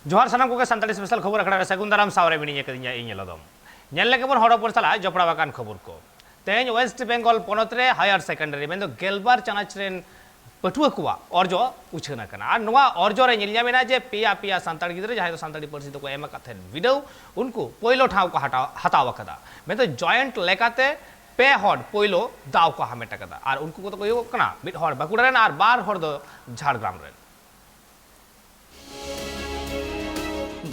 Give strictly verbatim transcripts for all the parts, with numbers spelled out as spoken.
ᱡᱚᱦᱟᱨ ᱥᱟᱱᱟᱢ ᱠᱚᱜᱮ᱾ ᱥᱟᱱᱛᱟᱲᱤ ᱥᱯᱮᱥᱟᱞ ᱠᱷᱚᱵᱚᱨ ᱟᱠᱷᱲᱟ ᱨᱮ ᱥᱟᱹᱜᱩᱱ ᱫᱟᱨᱟᱢ᱾ ᱥᱟᱶᱨᱮ ᱢᱤᱱᱟᱹᱧᱟ ᱠᱟᱫᱤᱧᱟ ᱤᱧ ᱞᱚᱫᱚᱢ᱾ ᱧᱮᱞ ᱞᱮᱜᱮ ᱵᱚᱱ ᱦᱚᱲ ᱦᱚᱯᱚᱱ ᱥᱟᱞᱟᱜ ᱡᱚᱯᱲᱟᱣ ᱟᱠᱟᱱ ᱠᱷᱚᱵᱚᱨ ᱠᱚ᱾ ᱛᱮᱦᱮᱧ ᱳᱭᱮᱥᱴ ᱵᱮᱝᱜᱚᱞ ᱯᱚᱱᱚᱛ ᱨᱮ ᱦᱟᱭᱟᱨ ᱥᱮᱠᱮᱱᱰᱟᱨᱤ ᱢᱮᱱᱫᱚ ᱜᱮᱞᱵᱟᱨ ᱪᱟᱱᱟᱪ ᱨᱮᱱ ᱯᱟᱹᱴᱷᱩᱣᱟᱹ ᱠᱚᱣᱟᱜ ᱚᱨᱡᱚ ᱩᱪᱷᱟᱹᱱ ᱟᱠᱟᱱᱟ᱾ ᱟᱨ ᱱᱚᱣᱟ ᱚᱨᱡᱚ ᱨᱮ ᱧᱮᱞ ᱧᱟᱢᱮᱱᱟ ᱡᱮ ᱯᱮᱭᱟ ᱯᱮᱭᱟ ᱥᱟᱱᱛᱟᱲ ᱜᱤᱫᱽᱨᱟᱹ ᱡᱟᱦᱟᱸᱭ ᱫᱚ ᱥᱟᱱᱛᱟᱲᱤ ᱯᱟᱹᱨᱥᱤ ᱫᱚᱠᱚ ᱮᱢ ᱟᱠᱟᱫ ᱛᱟᱦᱮᱸᱫ ᱵᱤᱰᱟᱹᱣ, ᱩᱱᱠᱩ ᱯᱳᱭᱞᱳ ᱴᱷᱟᱶ ᱠᱚ ᱦᱟᱴᱟᱣ ᱦᱟᱛᱟᱣ ᱟᱠᱟᱫᱟ᱾ ᱢᱮᱱᱫᱚ ᱡᱚᱭᱮᱱᱴ ᱞᱮᱠᱟᱛᱮ ᱯᱮ ᱦᱚᱲ ᱯᱳᱭᱞᱳ ᱫᱟᱣ ᱠᱚ ᱦᱟᱢᱮᱴ ᱟᱠᱟᱫᱟ᱾ ᱟᱨ ᱩᱱᱠᱩ ᱠᱚᱫᱚ ᱠᱚ ᱦᱩᱭᱩᱜ ᱠᱟᱱᱟ ᱢᱤᱫ ᱦᱚᱲ ᱵᱟᱸᱠᱩᱲᱟ ᱨᱮᱱ ᱟᱨ ᱵᱟᱨ ᱦᱚᱲ ᱫᱚ ᱡᱷᱟᱲᱜᱨᱟᱢ ᱨᱮᱱ᱾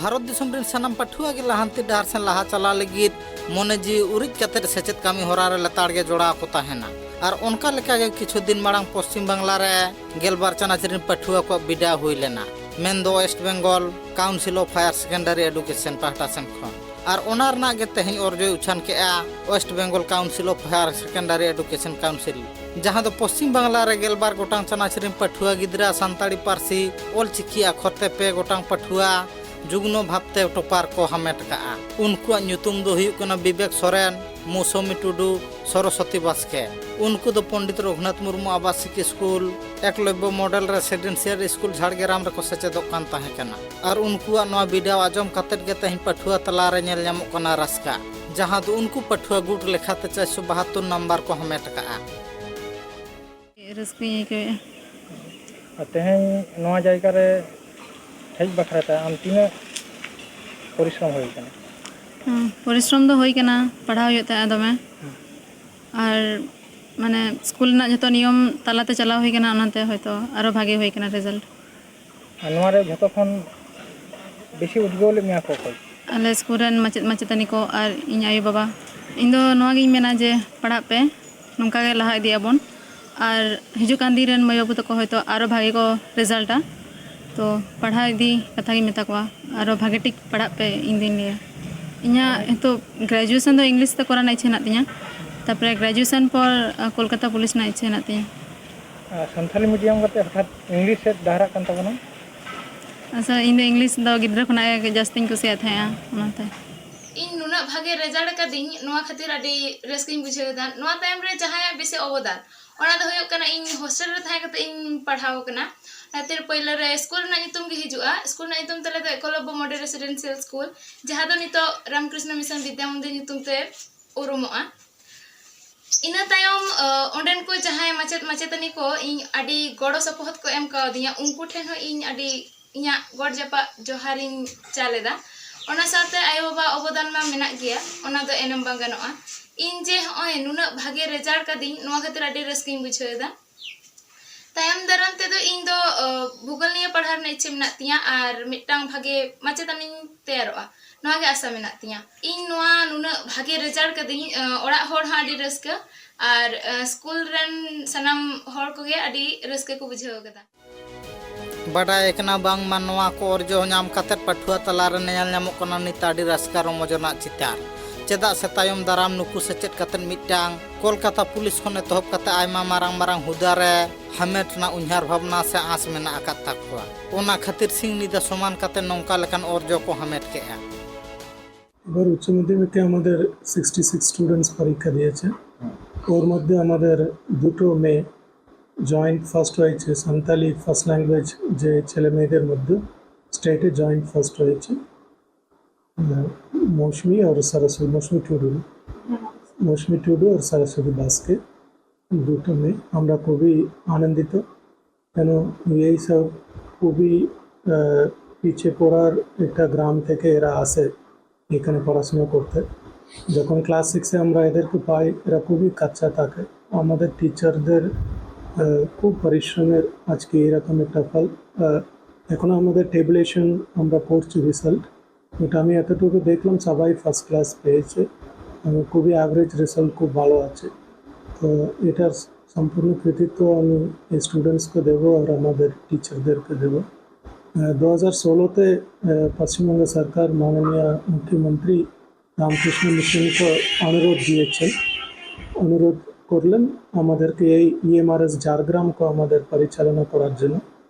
ᱵᱷᱟᱨᱚᱛ ᱫᱤᱥᱚᱢ ᱨᱮᱱ ᱥᱟᱱᱟᱢ ᱯᱟᱹᱴᱷᱩᱣᱟᱹ ᱜᱮ ᱞᱟᱦᱟᱱᱛᱤ ᱰᱟᱦᱟᱨ ᱥᱮᱱ ᱞᱟᱦᱟ ᱪᱟᱞᱟᱣ ᱞᱟᱹᱜᱤᱫ ᱢᱚᱱᱮ ᱡᱤᱣᱤ ᱩᱨᱤᱡ ᱠᱟᱛᱮᱫ ᱥᱮᱪᱮᱫ ᱠᱟᱹᱢᱤ ᱦᱚᱨᱟ ᱨᱮ ᱞᱮᱛᱟᱲ ᱜᱮ ᱡᱚᱲᱟᱣ ᱠᱚ ᱛᱟᱦᱮᱱᱟ᱾ ᱟᱨ ᱚᱱᱠᱟ ᱞᱮᱠᱟᱜᱮ ᱠᱤᱪᱷᱩ ᱫᱤᱱ ᱢᱟᱲᱟᱝ ᱯᱚᱥᱪᱤᱢ ᱵᱟᱝᱞᱟ ᱨᱮ ᱜᱮᱞᱵᱟᱨ ᱪᱟᱱᱟᱪ ᱨᱮᱱ ᱯᱟᱹᱴᱷᱩᱣᱟᱹ ᱠᱚᱣᱟᱜ ᱵᱤᱰᱟᱣ ᱦᱩᱭ ᱞᱮᱱᱟ, ᱢᱮᱱᱫᱚ West Bengal Council of Higher Secondary Education ᱯᱟᱦᱴᱟ ᱥᱮᱱ ᱠᱷᱚᱱ᱾ ᱟᱨ ᱚᱱᱟ ᱨᱮᱱᱟᱜ ᱜᱮ ᱛᱮᱦᱮᱧ ᱚᱨᱡᱚᱭ ᱩᱪᱷᱟᱱ ᱠᱮᱫᱼᱟ West Bengal Council of Higher Secondary Education Council, ᱡᱟᱦᱟᱸ ᱫᱚ ᱯᱚᱥᱪᱤᱢ ᱵᱟᱝᱞᱟ ᱨᱮ ᱜᱮᱞᱵᱟᱨ ᱜᱚᱴᱟᱝ ᱪᱟᱱᱟᱪ ᱨᱮᱱ ᱯᱟᱹᱴᱷᱩᱣᱟᱹ ᱜᱤᱫᱽᱨᱟᱹ ᱥᱟᱱᱛᱟᱲᱤ ᱯᱟᱹᱨᱥᱤ ᱚᱞ ᱪᱤᱠᱤ ᱟᱠᱷᱚᱨ ᱛᱮ ᱯᱮ ᱜᱚᱴᱟᱝ ᱯᱟᱹᱴᱷᱩᱣᱟᱹ ᱡᱩᱜᱽᱱᱚ ᱵᱷᱟᱵᱽᱛᱮ ᱴᱚᱯᱟᱨ ᱠᱚ ᱦᱟᱢᱮᱴ ᱠᱟᱜᱼᱟ᱾ ᱩᱱᱠᱩᱣᱟᱜ ᱧᱩᱛᱩᱢ ᱫᱚ ᱦᱩᱭᱩᱜ ᱠᱟᱱᱟ ᱵᱤᱵᱮᱠ ᱥᱚᱨᱮᱱ, ᱢᱳᱥᱚᱢᱤ ᱴᱩᱰᱩ, ᱥᱚᱨᱚᱥᱚᱛᱤ ᱵᱟᱥᱠᱮ᱾ ᱩᱱᱠᱩ ᱫᱚ ᱯᱚᱱᱰᱤᱛ ᱨᱚᱜᱷᱩᱱᱟᱛᱷ ᱢᱩᱨᱢᱩ ᱟᱵᱟᱥᱤᱠ school, Eklavya model residential school Jhargram ᱨᱮᱠᱚ ᱥᱮᱪᱮᱫᱚᱜ ᱠᱟᱱ ᱛᱟᱦᱮᱸ ᱠᱟᱱᱟ᱾ ᱟᱨ ᱩᱱᱠᱩᱣᱟᱜ ᱱᱚᱣᱟ ᱵᱤᱰᱟᱹᱣ ᱟᱸᱡᱚᱢ ᱠᱟᱛᱮᱫ ᱜᱮ ᱛᱮᱦᱮᱧ ᱯᱟᱹᱴᱷᱩᱣᱟᱹ ᱛᱟᱞᱟᱨᱮ ᱧᱮᱞ ᱧᱟᱢᱚᱜ ᱠᱟᱱᱟ ᱨᱟᱹᱥᱠᱟᱹ, ᱡᱟᱦᱟᱸ ᱫᱚ ᱩᱱᱠᱩ ᱯᱟᱹᱴᱷᱩᱣᱟᱹ ᱜᱩᱴ ᱞᱮᱠᱟᱛᱮ ᱪᱟᱨᱥᱚ ᱵᱟᱦᱟᱛᱛᱳᱨ ᱱᱟᱢᱵᱟᱨ ᱠᱚ ᱦᱟᱢᱮᱴ ᱟᱠᱟᱫᱼᱟ᱾ ᱨᱟᱹᱥᱠᱟᱹᱧ ᱟᱹᱭᱠᱟᱹᱣᱮᱫᱼᱟ᱾ ᱟᱨ ᱛᱮᱦᱮᱧ ᱱᱚᱣᱟ ᱡᱟᱭᱜᱟ ᱨᱮ ᱦᱮᱡ ᱵᱟᱠᱷᱨᱟ ᱛᱮ ᱟᱢ ᱛᱤᱱᱟᱹᱜ ᱯᱚᱨᱤᱥᱨᱚᱢ ᱦᱩᱭ ᱠᱟᱱᱟ? ᱦᱩᱸ, ᱯᱚᱨᱤᱥᱨᱚᱢ ᱫᱚ ᱦᱩᱭ ᱠᱟᱱᱟ, ᱯᱟᱲᱦᱟᱣ ᱦᱩᱭᱩᱜ ᱛᱟᱦᱮᱸᱫ ᱫᱚᱢᱮ᱾ ᱟᱨ ᱢᱟᱱᱮ ᱥᱠᱩᱞ ᱨᱮᱱᱟᱜ ᱡᱷᱚᱛᱚ ᱱᱤᱭᱚᱢ ᱛᱟᱞᱟᱛᱮ ᱪᱟᱞᱟᱣ ᱦᱩᱭ ᱠᱟᱱᱟ, ᱚᱱᱟᱛᱮ ᱦᱚᱭᱛᱳ ᱟᱨᱚ ᱵᱷᱟᱜᱮ ᱦᱩᱭ ᱠᱟᱱᱟ ᱨᱮᱡᱟᱞᱴ᱾ ᱟᱨ ᱱᱚᱣᱟ ᱨᱮ ᱡᱷᱚᱛᱚ ᱠᱷᱚᱱ ᱵᱮᱥᱤ ᱩᱫᱽᱜᱟᱹᱣ ᱞᱮᱫ ᱢᱮᱭᱟ ᱠᱚ ᱚᱠᱚᱭ? ᱟᱞᱮ ᱥᱠᱩᱞ ᱨᱮᱱ ᱢᱟᱪᱮᱫ ᱢᱟᱪᱮᱛᱟᱹᱱᱤ ᱠᱚ ᱟᱨ ᱤᱧ ᱟᱭᱳ ᱵᱟᱵᱟ᱾ ᱤᱧ ᱫᱚ ᱱᱚᱣᱟ ᱜᱤᱧ ᱢᱮᱱᱟ ᱡᱮ ᱯᱟᱲᱦᱟᱜ ᱯᱮ, ᱱᱚᱝᱠᱟ ᱜᱮ ᱞᱟᱦᱟ ᱤᱫᱤᱜ ᱟᱵᱚᱱ᱾ ᱟᱨ ᱦᱤᱡᱩᱜ ᱠᱟᱱ ᱫᱤᱱ ᱨᱮᱱ ᱢᱟᱹᱭ ᱵᱟᱹᱵᱩ ᱛᱟᱠᱚ ᱦᱚᱭᱛᱳ ᱟᱨᱚ ᱵᱷᱟᱜᱮ ᱠᱚ ᱨᱮᱡᱟᱞᱴᱟ, ᱛᱚ ᱯᱟᱲᱦᱟᱣ ᱤᱫᱤ ᱠᱟᱛᱷᱟ ᱜᱤᱧ ᱢᱮᱛᱟ ᱠᱚᱣᱟ, ᱟᱨᱚ ᱵᱷᱟᱜᱮ ᱴᱷᱤᱠ ᱯᱟᱲᱦᱟᱜ ᱯᱮ, ᱤᱧ ᱫᱩᱧ ᱞᱟᱹᱭᱟ᱾ ᱤᱧᱟᱹᱜ ᱱᱤᱛᱚᱜ ᱜᱨᱮᱡᱩᱭᱮᱥᱚᱱ ᱫᱚ ᱤᱝᱞᱤᱥ ᱛᱮ ᱠᱚᱨᱟᱣ ᱨᱮᱱᱟᱜ ᱤᱪᱪᱷᱟᱹ ᱦᱮᱱᱟᱜ ᱛᱤᱧᱟᱹ, ᱛᱟᱨᱯᱚᱨᱮ ᱜᱨᱮᱡᱩᱭᱮᱥᱚᱱ ᱯᱚᱨ, ᱟᱸ, ᱠᱳᱞᱠᱟᱛᱟ ᱯᱩᱞᱤᱥ ᱨᱮᱱᱟᱜ ᱤᱪᱪᱷᱟᱹ ᱦᱮᱱᱟᱜ ᱛᱤᱧᱟᱹ᱾ ᱟᱨ ᱥᱟᱱᱛᱟᱞᱤ ᱢᱤᱰᱤᱭᱟᱢ ᱠᱟᱛᱮ ᱦᱚᱴᱟᱛ ᱤᱝᱞᱤᱥ ᱥᱮᱫ ᱰᱟᱦᱟᱨᱟᱜ ᱠᱟᱱ ᱛᱟᱵᱚᱱᱟ? ᱟᱪᱪᱷᱟ, ᱤᱧ ᱫᱚ ᱤᱝᱞᱤᱥ ᱫᱚ ᱜᱤᱫᱽᱨᱟᱹ ᱠᱷᱚᱱᱟᱜ ᱜᱮ ᱡᱟᱹᱥᱛᱤᱧ ᱠᱩᱥᱤᱭᱟᱜ ᱛᱟᱦᱮᱸᱜᱼᱟ, ᱚᱱᱟᱛᱮ᱾ ᱤᱧ ᱱᱩᱱᱟᱹᱜ ᱵᱷᱟᱜᱮ ᱨᱮᱡᱟᱞᱴ ᱟᱠᱟᱫᱤᱧ, ᱱᱚᱣᱟ ᱠᱷᱟᱹᱛᱤᱨ ᱟᱹᱰᱤ ᱨᱟᱹᱥᱠᱟᱹᱧ ᱵᱩᱡᱷᱟᱹᱣ ᱮᱫᱟ᱾ ᱱᱚᱣᱟ ᱛᱟᱭᱚᱢ ᱨᱮ ᱡᱟᱦᱟᱸᱭᱟᱜ ᱵᱮᱥᱤ ᱚᱵᱚᱫᱟᱱ, ᱚᱱᱟ ᱫᱚ ᱦᱩᱭᱩᱜ ᱠᱟᱱᱟ, ᱤᱧ ᱦᱳᱥᱴᱮᱞ ᱨᱮ ᱛᱟᱦᱮᱸ ᱠᱟᱛᱮ ᱤᱧ ᱯᱟᱲᱦᱟᱣ ᱟᱠᱟᱱᱟ᱾ ᱠᱷᱟᱹᱛᱤᱨ ᱯᱳᱭᱞᱳ ᱨᱮ ᱥᱠᱩᱞ ᱨᱮᱱᱟᱜ ᱧᱩᱛᱩᱢ ᱜᱮ ᱦᱤᱡᱩᱜᱼᱟ᱾ ᱥᱠᱩᱞ ᱨᱮᱱᱟᱜ ᱧᱩᱛᱩᱢ ᱛᱟᱞᱮ ᱫᱚ ᱮᱠᱞᱚᱵᱽᱵᱚ ᱢᱚᱰᱮᱞ ᱨᱮᱥᱤᱰᱮᱱᱥᱤᱭᱟᱞ ᱥᱠᱩᱞ, ᱡᱟᱦᱟᱸ ᱫᱚ ᱱᱤᱛᱚᱜ ᱨᱟᱢᱠᱨᱤᱥᱱᱚ ᱢᱤᱥᱚᱱ ᱵᱤᱫᱽᱭᱟ ᱢᱚᱱᱫᱤᱨ ᱧᱩᱛᱩᱢ ᱛᱮ ᱩᱨᱩᱢᱚᱜᱼᱟ᱾ ᱤᱱᱟᱹ ᱛᱟᱭᱚᱢ ᱚᱸᱰᱮᱱ ᱠᱚ ᱡᱟᱦᱟᱸᱭ ᱢᱟᱪᱮᱫ ᱢᱟᱪᱮᱛᱟᱹᱱᱤ ᱠᱚ ᱤᱧ ᱟᱹᱰᱤ ᱜᱚᱲᱚ ᱥᱚᱯᱚᱦᱚᱫ ᱠᱚ ᱮᱢ ᱠᱟᱣᱫᱤᱧᱟ, ᱩᱱᱠᱩ ᱴᱷᱮᱱ ᱦᱚᱸ ᱤᱧ ᱟᱹᱰᱤ ᱤᱧᱟᱹᱜ ᱜᱚᱰ ᱡᱟᱯᱟᱜ ᱡᱚᱦᱟᱨᱤᱧ ᱪᱟᱞ ᱮᱫᱟ᱾ ᱚᱱᱟ ᱥᱟᱶᱛᱮ ᱟᱭᱳᱼᱵᱟᱵᱟ ᱚᱵᱚᱫᱟᱱ ᱢᱟ ᱢᱮᱱᱟᱜ ᱜᱮᱭᱟ, ᱚᱱᱟ ᱫᱚ ᱮᱱᱮᱢ ᱵᱟᱝ ᱜᱟᱱᱚᱜᱼᱟ᱾ ᱤᱧ ᱡᱮ ᱦᱚᱸᱜᱼᱚᱭ ᱱᱩᱱᱟᱹᱜ ᱵᱷᱟᱜᱮ ᱨᱮᱡᱟᱞᱴ ᱠᱟᱫᱤᱧ, ᱱᱚᱣᱟ ᱠᱷᱟᱹᱛᱤᱨ ᱟᱹᱰᱤ ᱨᱟᱹᱥᱠᱟᱹᱧ ᱵᱩᱡᱷᱟᱹᱣ ᱮᱫᱟ᱾ ᱛᱟᱭᱚᱢ ᱫᱟᱨᱟᱢ ᱛᱮᱫᱚ ᱤᱧ ᱫᱚ ᱵᱷᱩᱜᱳᱞ ᱱᱤᱭᱮ ᱯᱟᱲᱦᱟᱣ ᱨᱮᱱᱟᱜ ᱤᱪᱪᱷᱟᱹ ᱢᱮᱱᱟᱜ ᱛᱤᱧᱟᱹ ᱟᱨ ᱢᱤᱫᱴᱟᱝ ᱵᱷᱟᱜᱮ ᱢᱟᱪᱮᱛᱟᱹᱱᱤᱧ ᱛᱮᱭᱟᱨᱚᱜᱼᱟ, ᱱᱚᱣᱟ ᱜᱮ ᱟᱥᱟ ᱢᱮᱱᱟᱜ ᱛᱤᱧᱟᱹ᱾ ᱤᱧ ᱱᱚᱣᱟ ᱱᱩᱱᱟᱹᱜ ᱵᱷᱟᱜᱮ ᱨᱮᱡᱟᱞᱴ ᱠᱟᱫᱤᱧ, ᱚᱲᱟᱜ ᱦᱚᱲ ᱦᱚᱸ ᱟᱹᱰᱤ ᱨᱟᱹᱥᱠᱟᱹ ᱟᱨ ᱥᱠᱩᱞ ᱨᱮᱱ ᱥᱟᱱᱟᱢ ᱦᱚᱲ ᱠᱚᱜᱮ ᱟᱹᱰᱤ ᱨᱟᱹᱥᱠᱟᱹ ᱠᱚ ᱵᱩᱡᱷᱟᱹᱣ ᱠᱟᱫᱟ᱾ ᱵᱟᱰᱟᱭ ᱠᱟᱱᱟ ᱵᱟᱝᱢᱟ ᱱᱚᱣᱟ ᱠᱚ ᱚᱨᱡᱚ ᱧᱟᱢ ᱠᱟᱛᱮ ᱯᱟᱹᱴᱷᱩᱣᱟᱹ ᱛᱟᱞᱟᱨᱮ ᱧᱮᱞ ᱧᱟᱢᱚᱜ ᱠᱟᱱᱟ ᱱᱤᱛ ᱟᱹᱰᱤ ᱨᱟᱹᱥᱠᱟᱹ ᱨᱚᱢᱚᱡᱽ ᱨᱮᱱᱟᱜ ᱪᱤᱛᱟᱨ᱾ ᱪᱮᱫᱟᱜ ᱥᱮ ᱛᱟᱭᱚᱢ ᱫᱟᱨᱟᱢ ᱱᱩᱠᱩ ᱥᱮᱪᱮᱫ ᱠᱟᱛᱮ ᱢᱤᱫᱴᱟᱝ ᱠᱳᱞᱠᱟᱛᱟ ᱯᱩᱞᱤᱥ ᱠᱷᱚᱱ ᱮᱛᱚᱦᱚᱵ ᱠᱟᱛᱮ ᱟᱭᱢᱟ ᱢᱟᱨᱟᱝ ᱢᱟᱨᱟᱝ ᱦᱩᱫᱟᱹ ᱨᱮ ᱦᱟᱢᱮᱴ ᱨᱮᱱᱟᱜ ᱩᱭᱦᱟᱹᱨ ᱵᱷᱟᱵᱽᱱᱟ ᱥᱮ ᱟᱸᱥ ᱢᱮᱱᱟᱜ ᱟᱠᱟᱫ ᱛᱟᱠᱚᱣᱟ᱾ ᱚᱱᱟ ᱠᱷᱟᱹᱛᱤᱨ ᱥᱤᱧ ᱧᱤᱫᱟᱹ ᱥᱚᱢᱟᱱ ᱠᱟᱛᱮ ᱱᱚᱝᱠᱟ ᱞᱮᱠᱟᱱ ᱚᱨᱡᱚ ᱠᱚ ᱦᱟᱢᱮᱴ ᱠᱮᱫᱼᱟ᱾ এবার উচ্চ মাধ্যমিকে আমাদের সিক্সটি সিক্স স্টুডেন্টস পরীক্ষা দিয়েছে। ওর মধ্যে আমাদের দুটো মেয়ে জয়েন্ট ফার্স্ট হয়েছে, সান্তালি ফার্স্ট ল্যাঙ্গুয়েজ যে ছেলে মেয়েদের মধ্যে স্টেটে জয়েন্ট ফার্স্ট হয়েছে। আহ, মৌসুমী আর সরস্বতী, মৌসুমী টুডু, মৌসুমী টুডু আর সরস্বতী বাস্কে, দুটো মেয়ে। আমরা খুবই আনন্দিত, কেন এই সব খুবই আহ, পিছিয়ে পড়ার একটা গ্রাম থেকে এরা আসে এখানে পড়াশোনা করতে। যখন ক্লাস সিক্সে আমরা এদেরকে পাই, এরা খুবই কাচ্চা থাকে। আমাদের টিচারদের আহ, খুব পরিশ্রমের আজকে এরকম একটা ফল। আহ, এখনো আমাদের টেবুলেশন আমরা পড়ছি রেজাল্ট, এটা আমি এতটুকু দেখলাম, সবাই ফার্স্ট ক্লাস পেয়েছে। আহ, খুবই অ্যাভারেজ রেজাল্ট খুব ভালো আছে। তো এটার সম্পূর্ণ কৃতিত্ব আমি এই স্টুডেন্টসকে দেবো আর আমাদের টিচারদেরকে দেবো। আহ, দু হাজার ষোলোতে আহ, পশ্চিমবঙ্গ সরকার মাননীয় মুখ্যমন্ত্রী রামকৃষ্ণ মিশনকে অনুরোধ দিয়েছেন, অনুরোধ করলেন আমাদেরকে এই ইএমআরএস ঝাড়গ্রামকে আমাদের পরিচালনা করার জন্য।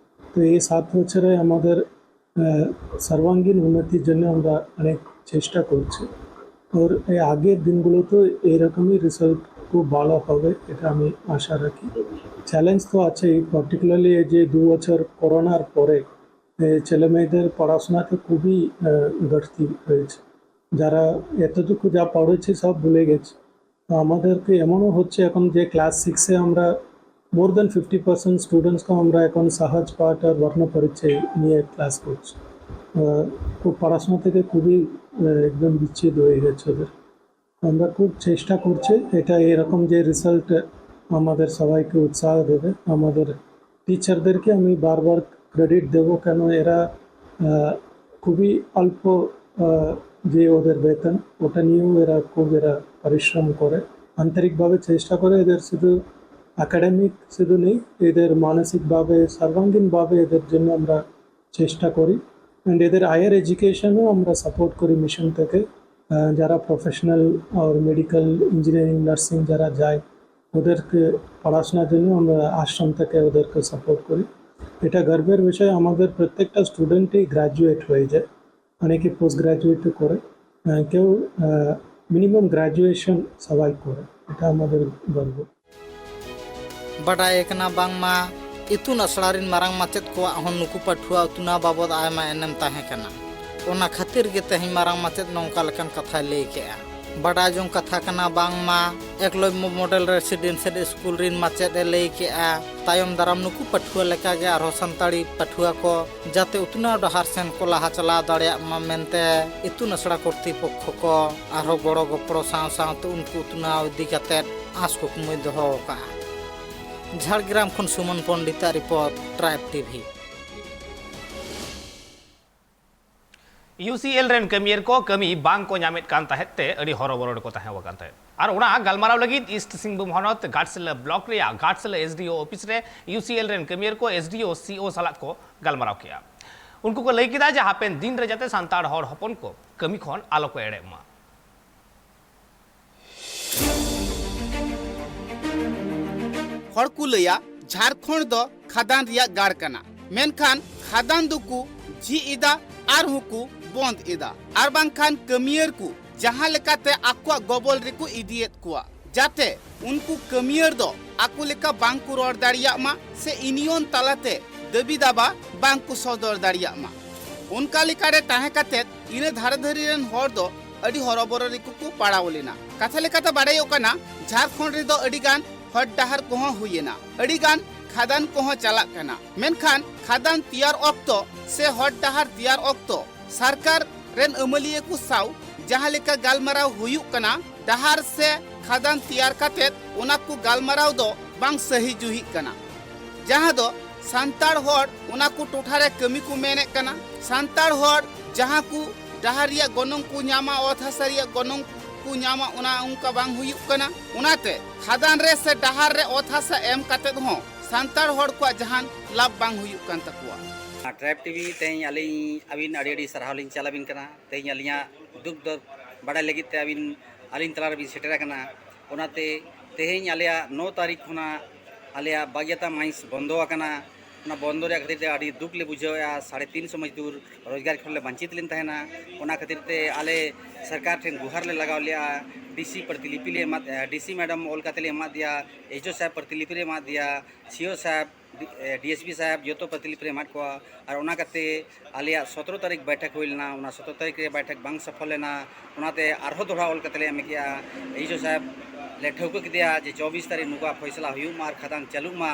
তো এই সাত বছরে আমাদের আহ, সর্বাঙ্গীন উন্নতির জন্য আমরা অনেক চেষ্টা করছি। ওর এই আগের দিনগুলোতে এইরকমই রেজাল্ট খুব ভালো হবে, এটা আমি আশা রাখি। চ্যালেঞ্জ তো আছেই, পার্টিকুলারলি এই যে দু বছর করোনার পরে, এ, ছেলে মেয়েদের পড়াশোনাতে খুবই, আহ, ঘাটতি হয়েছে। যারা এতটুকু যা পড়েছে, সব ভুলে গেছে। তো আমাদেরকে এমনও হচ্ছে, এখন যে ক্লাস সিক্সে আমরা মোর দ্যান ফিফটি পার্সেন্ট স্টুডেন্টসকে আমরা এখন সহজ পাঠ আর বর্ণ পরিচয় নিয়ে ক্লাস করছি। আহ, খুব পড়াশোনা থেকে খুবই, আহ, একদম বিচ্ছেদ হয়ে গেছে ওদের। আমরা খুব চেষ্টা করছি, এটা এরকম যে রেজাল্ট আমাদের সবাইকে উৎসাহ দেবে। আমাদের টিচারদেরকে আমি বারবার ক্রেডিট দেব, কেন এরা, আহ, খুবই অল্প, আহ, যে ওদের বেতন, ওটা নিয়েও এরা খুব, এরা পরিশ্রম করে, আন্তরিকভাবে চেষ্টা করে। এদের শুধু একাডেমিক শুধু নেই, এদের মানসিকভাবে, সর্বাঙ্গীনভাবে এদের জন্য আমরা চেষ্টা করি। অ্যান্ড এদের হায়ার এডুকেশনও আমরা সাপোর্ট করি মিশন থেকে। আহ, যারা প্রফেশনাল আর মেডিকেল, ইঞ্জিনিয়ারিং, নার্সিং যারা যায়, ওদেরকে পড়াশোনার জন্য আমরা আশ্রম থেকে ওদেরকে সাপোর্ট করি। এটা গর্বের বিষয়, আমাদের প্রত্যেকটা স্টুডেন্টই গ্র্যাজুয়েট হয়ে যায়, অনেকে পোস্ট গ্র্যাজুয়েটও করে, আহ, কেউ মিনিমাম গ্র্যাজুয়েশন সবাই করে। এটা আমাদের গর্ব। ᱵᱟᱰᱟᱭ ᱟᱠᱟᱱᱟ ᱵᱟᱝᱢᱟ ᱤᱛᱩᱱ ᱟᱥᱲᱟ ᱨᱤᱱ ᱢᱟᱨᱟᱝ ᱢᱟᱪᱮᱫ ᱠᱚᱣᱟᱜ ᱦᱚᱸ ᱱᱩᱠᱩ ᱯᱟᱹᱴᱷᱩᱣᱟᱹ ᱩᱛᱱᱟᱹᱣ ᱵᱟᱵᱚᱫ ᱟᱭᱢᱟ ᱮᱱᱮᱢ ᱛᱟᱦᱮᱸ ᱠᱟᱱᱟ᱾ ᱚᱱᱟ ᱠᱷᱟᱹᱛᱤᱨ ᱜᱮ ᱛᱮᱦᱮᱧ ᱢᱟᱨᱟᱝ ᱢᱟᱪᱮᱫ ᱱᱚᱝᱠᱟ ᱞᱮᱠᱟᱱ ᱠᱟᱛᱷᱟᱭ ᱞᱟᱹᱭ ᱠᱮᱜᱼᱟ᱾ ᱵᱟᱰᱟᱭ ᱡᱚᱝ ᱠᱟᱛᱷᱟ ᱠᱟᱱᱟ ᱵᱟᱝᱢᱟ ᱮᱠᱞᱚᱵᱽᱭᱚ ᱢᱚᱰᱮᱞ ᱨᱮᱥᱤᱰᱮᱱᱥᱤᱭᱟᱞ ᱥᱠᱩᱞ ᱨᱤᱱ ᱢᱟᱪᱮᱫ ᱮ ᱞᱟᱹᱭ ᱠᱮᱜᱼᱟ, ᱛᱟᱭᱚᱢ ᱫᱟᱨᱟᱢ ᱱᱩᱠᱩ ᱯᱟᱹᱴᱷᱩᱣᱟᱹ ᱞᱮᱠᱟᱜᱮ ᱟᱨᱦᱚᱸ ᱥᱟᱱᱛᱟᱲᱤ ᱯᱟᱹᱴᱷᱩᱣᱟᱹ ᱠᱚ ᱡᱟᱛᱮ ᱩᱛᱱᱟᱹᱣ ᱰᱟᱦᱟᱨ ᱥᱮᱱ ᱠᱚ ᱞᱟᱦᱟ ᱪᱟᱞᱟᱣ ᱫᱟᱲᱮᱭᱟᱜ ᱢᱟ ᱢᱮᱱᱛᱮ ᱤᱛᱩᱱ ᱟᱥᱲᱟ ᱠᱚᱨᱛᱤᱯᱚᱠᱠᱷᱚ ᱠᱚ ᱟᱨᱦᱚᱸ ᱜᱚᱲᱚ ᱜᱚᱯᱚᱲᱚ ᱥᱟᱶ ᱥᱟᱶᱛᱮ ᱩᱱᱠᱩ ᱩᱛᱱᱟᱹᱣ ᱤᱫᱤ ᱠᱟᱛᱮ ᱟᱸᱥ ᱠᱩᱠᱢᱩᱭ ᱫᱚᱦᱚ ᱟᱠᱟᱫᱼᱟ᱾ ᱡᱷᱟᱲᱜᱨᱟᱢ ᱠᱷᱚᱱ ᱥᱩᱢᱚᱱ ᱯᱚᱱᱰᱤᱛᱟᱜ ᱨᱤᱯᱳᱨᱴ, ᱴᱨᱟᱭᱤᱵᱽ ᱴᱤᱵᱷᱤ᱾ ᱤᱭᱩ ᱥᱤ ᱮᱞ ᱨᱮᱱ ᱠᱟᱹᱢᱤᱭᱟᱹᱨ ᱠᱚ ᱠᱟᱹᱢᱤ ᱵᱟᱝ ᱠᱚ ᱧᱟᱢᱮᱫ ᱠᱟᱱ ᱛᱟᱦᱮᱸᱫ ᱛᱮ ᱟᱹᱰᱤ ᱦᱚᱨᱚᱵᱚᱨᱚ ᱨᱮᱠᱚ ᱛᱟᱦᱮᱸ ᱟᱠᱟᱱ ᱛᱟᱦᱮᱸᱫ᱾ ᱟᱨ ᱚᱱᱟ ᱜᱟᱞᱢᱟᱨᱟᱣ ᱞᱟᱹᱜᱤᱫ ᱤᱥᱴ ᱥᱤᱝᱵᱷᱩᱢ ᱦᱚᱱᱚᱛ ᱜᱷᱟᱴᱥᱤᱞᱟᱹ ᱵᱞᱚᱠ ᱨᱮᱭᱟᱜ Ghatshila S D O office ᱨᱮ ᱤᱭᱩ ᱥᱤ ᱮᱞ ᱨᱮᱱ ᱠᱟᱹᱢᱤᱭᱟᱹᱨ ᱠᱚ ᱮᱥ ᱰᱤ ᱳ, ᱥᱤ ᱳ ᱥᱟᱞᱟᱜ ᱠᱚ ᱜᱟᱞᱢᱟᱨᱟᱣ ᱠᱮᱫᱼᱟ᱾ ᱩᱱᱠᱩ ᱠᱚ ᱞᱟᱹᱭ ᱠᱮᱫᱟ ᱡᱮ ᱦᱟᱯᱮᱱ ᱫᱤᱱ ᱨᱮ ᱡᱟᱛᱮ ᱥᱟᱱᱛᱟᱲ ᱦᱚᱲ ᱦᱚᱯᱚᱱ ᱠᱚ ᱠᱟᱹᱢᱤ ᱠᱷᱚᱱ ᱟᱞᱚ ᱠᱚ ᱮᱲᱮᱜ ᱢᱟ᱾ ᱦᱚᱲ ᱠᱚ ᱞᱟᱹᱭᱟ ᱡᱷᱟᱲᱠᱷᱚᱸᱰ ᱫᱚ ᱠᱷᱟᱫᱟᱱ ᱨᱮᱭᱟᱜ ᱜᱟᱲ ᱠᱟᱱᱟ, ᱢᱮᱱᱠᱷᱟᱱ ᱠᱷᱟᱫᱟᱱ ᱫᱚᱠᱚ ᱡᱷᱤᱡ ᱮᱫᱟ ᱟᱨᱦᱚᱸ ᱠᱚ ᱵᱚᱸᱫ ᱮᱫᱟ, ᱟᱨ ᱵᱟᱝᱠᱷᱟᱱ ᱠᱟᱹᱢᱤᱭᱟᱹᱨ ᱠᱚ ᱡᱟᱦᱟᱸ ᱞᱮᱠᱟᱛᱮ ᱟᱠᱚᱣᱟᱜ ᱜᱚᱵᱚᱞ ᱨᱮᱠᱚ ᱤᱫᱤᱭᱮᱫ ᱠᱚᱣᱟ᱾ ᱡᱟᱛᱮ ᱩᱱᱠᱩ ᱠᱟᱹᱢᱤᱭᱟᱹᱨ ᱫᱚ ᱟᱠᱚ ᱞᱮᱠᱟ ᱵᱟᱝ ᱠᱚ ᱨᱚᱲ ᱫᱟᱲᱮᱭᱟᱜ ᱢᱟ ᱥᱮ ᱤᱭᱩᱱᱤᱭᱚᱱ ᱛᱟᱞᱟᱛᱮ ᱫᱟᱹᱵᱤ ᱫᱟᱵᱟ ᱵᱟᱝ ᱠᱚ ᱥᱚᱫᱚᱨ ᱫᱟᱲᱮᱭᱟᱜ ᱢᱟ᱾ ᱚᱱᱠᱟ ᱞᱮᱠᱟᱨᱮ ᱛᱟᱦᱮᱸ ᱠᱟᱛᱮ ᱤᱱᱟᱹ ᱫᱷᱟᱨᱮ ᱫᱷᱟᱹᱨᱤ ᱨᱮᱱ ᱦᱚᱲ ᱫᱚ ᱟᱹᱰᱤ ᱦᱚᱨᱚᱵᱚᱨᱚ ᱨᱮᱠᱚ ᱠᱚ ᱯᱟᱲᱟᱣ ᱞᱮᱱᱟ᱾ ᱠᱟᱛᱷᱟ ᱞᱮᱠᱟᱛᱮ ᱵᱟᱰᱟᱭᱚᱜ ᱠᱟᱱᱟ, ᱡᱷᱟᱲᱠᱷᱚᱸᱰ ᱨᱮᱫᱚ ᱟᱹᱰᱤ ᱜᱟᱱ ᱦᱚᱨ ᱰᱟᱦᱟᱨ ᱠᱚᱦᱚᱸ ᱦᱩᱭ ᱮᱱᱟ, ᱟᱹᱰᱤ ᱜᱟᱱ ᱠᱷᱟᱫᱟᱱ ᱠᱚᱦᱚᱸ ᱪᱟᱞᱟᱜ ᱠᱟᱱᱟ᱾ ᱢᱮᱱᱠᱷᱟᱱ ᱠᱷᱟᱫᱟᱱ ᱛᱮᱭᱟᱨ ᱚᱠᱛᱚ ᱥᱮ ᱦᱚᱨ ᱰᱟᱦᱟᱨ ᱛᱮᱭᱟᱨ ᱚᱠᱛᱚ ᱥᱚᱨᱠᱟᱨ ᱨᱮᱱ ᱟᱹᱢᱟᱹᱞᱤᱭᱟᱹ ᱠᱚ ᱥᱟᱶ ᱡᱟᱦᱟᱸ ᱞᱮᱠᱟ ᱜᱟᱞᱢᱟᱨᱟᱣ ᱦᱩᱭᱩᱜ ᱠᱟᱱᱟ, ᱰᱟᱦᱟᱨ ᱥᱮ ᱠᱷᱟᱫᱟᱱ ᱛᱮᱭᱟᱨ ᱠᱟᱛᱮ ᱚᱱᱟ ᱠᱚ ᱜᱟᱞᱢᱟᱨᱟᱣ ᱫᱚ ᱵᱟᱝ ᱥᱟᱹᱦᱤ ᱡᱩᱦᱤᱜ ᱠᱟᱱᱟ᱾ ᱡᱟᱦᱟᱸ ᱫᱚ ᱥᱟᱱᱛᱟᱲ ᱦᱚᱲ ᱚᱱᱟ ᱠᱚ ᱴᱚᱴᱷᱟ ᱨᱮ ᱠᱟᱹᱢᱤ ᱠᱚ ᱢᱮᱱᱮᱫ ᱠᱟᱱᱟ, ᱥᱟᱱᱛᱟᱲ ᱦᱚᱲ ᱡᱟᱦᱟᱸ ᱠᱚ ᱰᱟᱦᱟᱨ ᱨᱮᱭᱟᱜ ᱜᱚᱱᱚᱝ ᱠᱚ ᱧᱟᱢᱟ, ᱚᱛ ᱦᱟᱥᱟ ᱨᱮᱭᱟᱜ ᱜᱚᱱᱚᱝ ᱠᱚ ᱧᱟᱢᱟ, ᱚᱱᱟ ᱚᱱᱠᱟ ᱵᱟᱝ ᱦᱩᱭᱩᱜ ᱠᱟᱱᱟ᱾ ᱚᱱᱟᱛᱮ ᱠᱷᱟᱫᱟᱱ ᱨᱮ ᱥᱮ ᱰᱟᱦᱟᱨ ᱨᱮ ᱚᱛ ᱦᱟᱥᱟ ᱮᱢ ᱠᱟᱛᱮ ᱦᱚᱸ ᱥᱟᱱᱛᱟᱲ ᱦᱚᱲ ᱠᱚᱣᱟᱜ ᱡᱟᱦᱟᱱ ᱞᱟᱵᱷ ᱵᱟᱝ ᱦᱩᱭᱩᱜ ᱠᱟᱱ ᱛᱟᱠᱚᱣᱟ᱾ ᱴᱨᱟᱭᱤᱵᱽ ᱴᱤᱵᱷᱤ, ᱛᱮᱦᱮᱧ ᱟᱹᱞᱤᱧ ᱟᱹᱵᱤᱱ ᱟᱹᱰᱤ ᱟᱹᱰᱤ ᱥᱟᱨᱦᱟᱣ ᱞᱤᱧ ᱪᱟᱞ ᱟᱹᱵᱤᱱ ᱠᱟᱱᱟ᱾ ᱛᱮᱦᱮᱧ ᱟᱹᱞᱤᱧᱟᱜ ᱫᱩᱠ ᱫᱚᱨᱫ ᱵᱟᱰᱟᱭ ᱞᱟᱹᱜᱤᱫ ᱛᱮ ᱟᱹᱵᱤᱱ ᱟᱹᱞᱤᱧ ᱛᱟᱞᱟ ᱨᱮᱵᱤᱱ ᱥᱮᱴᱮᱨ ᱟᱠᱟᱱᱟ᱾ ᱚᱱᱟᱛᱮ ᱛᱮᱦᱮᱧ ᱟᱞᱮᱭᱟᱜ ᱱᱚ ᱛᱟᱹᱨᱤᱠᱷ ᱠᱷᱚᱱᱟᱜ ᱟᱞᱮᱭᱟᱜ ᱵᱟᱜᱽᱭᱟᱛᱟ ᱢᱟᱭᱤᱱᱥ ᱵᱚᱱᱫᱚ ᱟᱠᱟᱱᱟ᱾ ᱚᱱᱟ ᱵᱚᱱᱫᱚ ᱨᱮᱭᱟᱜ ᱠᱷᱟᱹᱛᱤᱨ ᱛᱮ ᱟᱹᱰᱤ ᱫᱩᱠ ᱞᱮ ᱵᱩᱡᱷᱟᱹᱣᱮᱫᱼᱟ᱾ ᱥᱟᱲᱮ ᱛᱤᱱ ᱥᱚ ᱢᱚᱡᱽᱫᱩᱨ ᱨᱳᱡᱽᱜᱟᱨ ᱠᱷᱚᱱ ᱞᱮ ᱵᱟᱧᱪᱤᱛ ᱞᱮᱱ ᱛᱟᱦᱮᱱᱟ᱾ ᱚᱱᱟ ᱠᱷᱟᱹᱛᱤᱨ ᱛᱮ ᱟᱞᱮ ᱥᱚᱨᱠᱟᱨ ᱴᱷᱮᱱ ᱜᱩᱦᱟᱨ ᱞᱮ ᱞᱟᱜᱟᱣ ᱞᱮᱫᱼᱟ᱾ ᱰᱤ ᱥᱤ ᱯᱨᱚᱛᱤᱞᱤᱯᱤ ᱞᱮ ᱮᱢᱟᱫ, ᱰᱤ ᱥᱤ ᱢᱮᱰᱟᱢ ᱚᱞ ᱠᱟᱛᱮ ᱞᱮ ᱮᱢᱟᱫᱮᱭᱟ, ᱮᱥ ᱰᱤ ᱳ ᱥᱟᱦᱮᱵᱽ ᱯᱨᱚᱛᱤᱞᱤᱯᱤ ᱞᱮ ᱮᱢᱟᱫᱮᱭᱟ, ᱥᱤ ᱳ ᱥᱟᱦᱮᱵᱽ, ᱰᱤ ᱮᱥ ᱯᱤ ᱥᱟᱦᱮᱵᱽ, ᱡᱚᱛᱚ ᱯᱨᱚᱛᱤᱞᱤᱯᱤ ᱞᱮ ᱮᱢᱟᱫ ᱠᱚᱣᱟ᱾ ᱟᱨ ᱚᱱᱟ ᱠᱟᱛᱮ ᱟᱞᱮᱭᱟᱜ ᱥᱚᱛᱨᱚ ᱛᱟᱹᱨᱤᱠᱷ ᱵᱟᱭᱴᱷᱚᱠ ᱦᱩᱭ ᱞᱮᱱᱟ, ᱚᱱᱟ ᱥᱚᱛᱨᱚ ᱛᱟᱹᱨᱤᱠᱷ ᱨᱮ ᱵᱟᱭᱴᱷᱚᱠ ᱵᱟᱝ ᱥᱚᱯᱷᱚᱞ ᱞᱮᱱᱟ᱾ ᱚᱱᱟᱛᱮ ᱟᱨᱦᱚᱸ ᱫᱚᱦᱲᱟ ᱚᱞ ᱠᱟᱛᱮ ᱞᱮ ᱮᱢ ᱠᱮᱜᱼᱟ, ᱮᱥ ᱰᱤ ᱳ ᱥᱟᱦᱮᱵᱽ, ᱞᱮ ᱴᱷᱟᱹᱣᱠᱟᱹ ᱠᱮᱫᱮᱭᱟ ᱡᱮ ᱪᱚᱵᱵᱤᱥ ᱛᱟᱹᱨᱤᱠᱷ ᱱᱩᱠᱩᱣᱟᱜ ᱯᱷᱚᱭᱥᱟᱞᱟ ᱦᱩᱭᱩᱜ ᱢᱟ ᱟᱨ ᱠᱷᱟᱫᱟᱱ ᱪᱟᱹᱞᱩᱜ ᱢᱟ᱾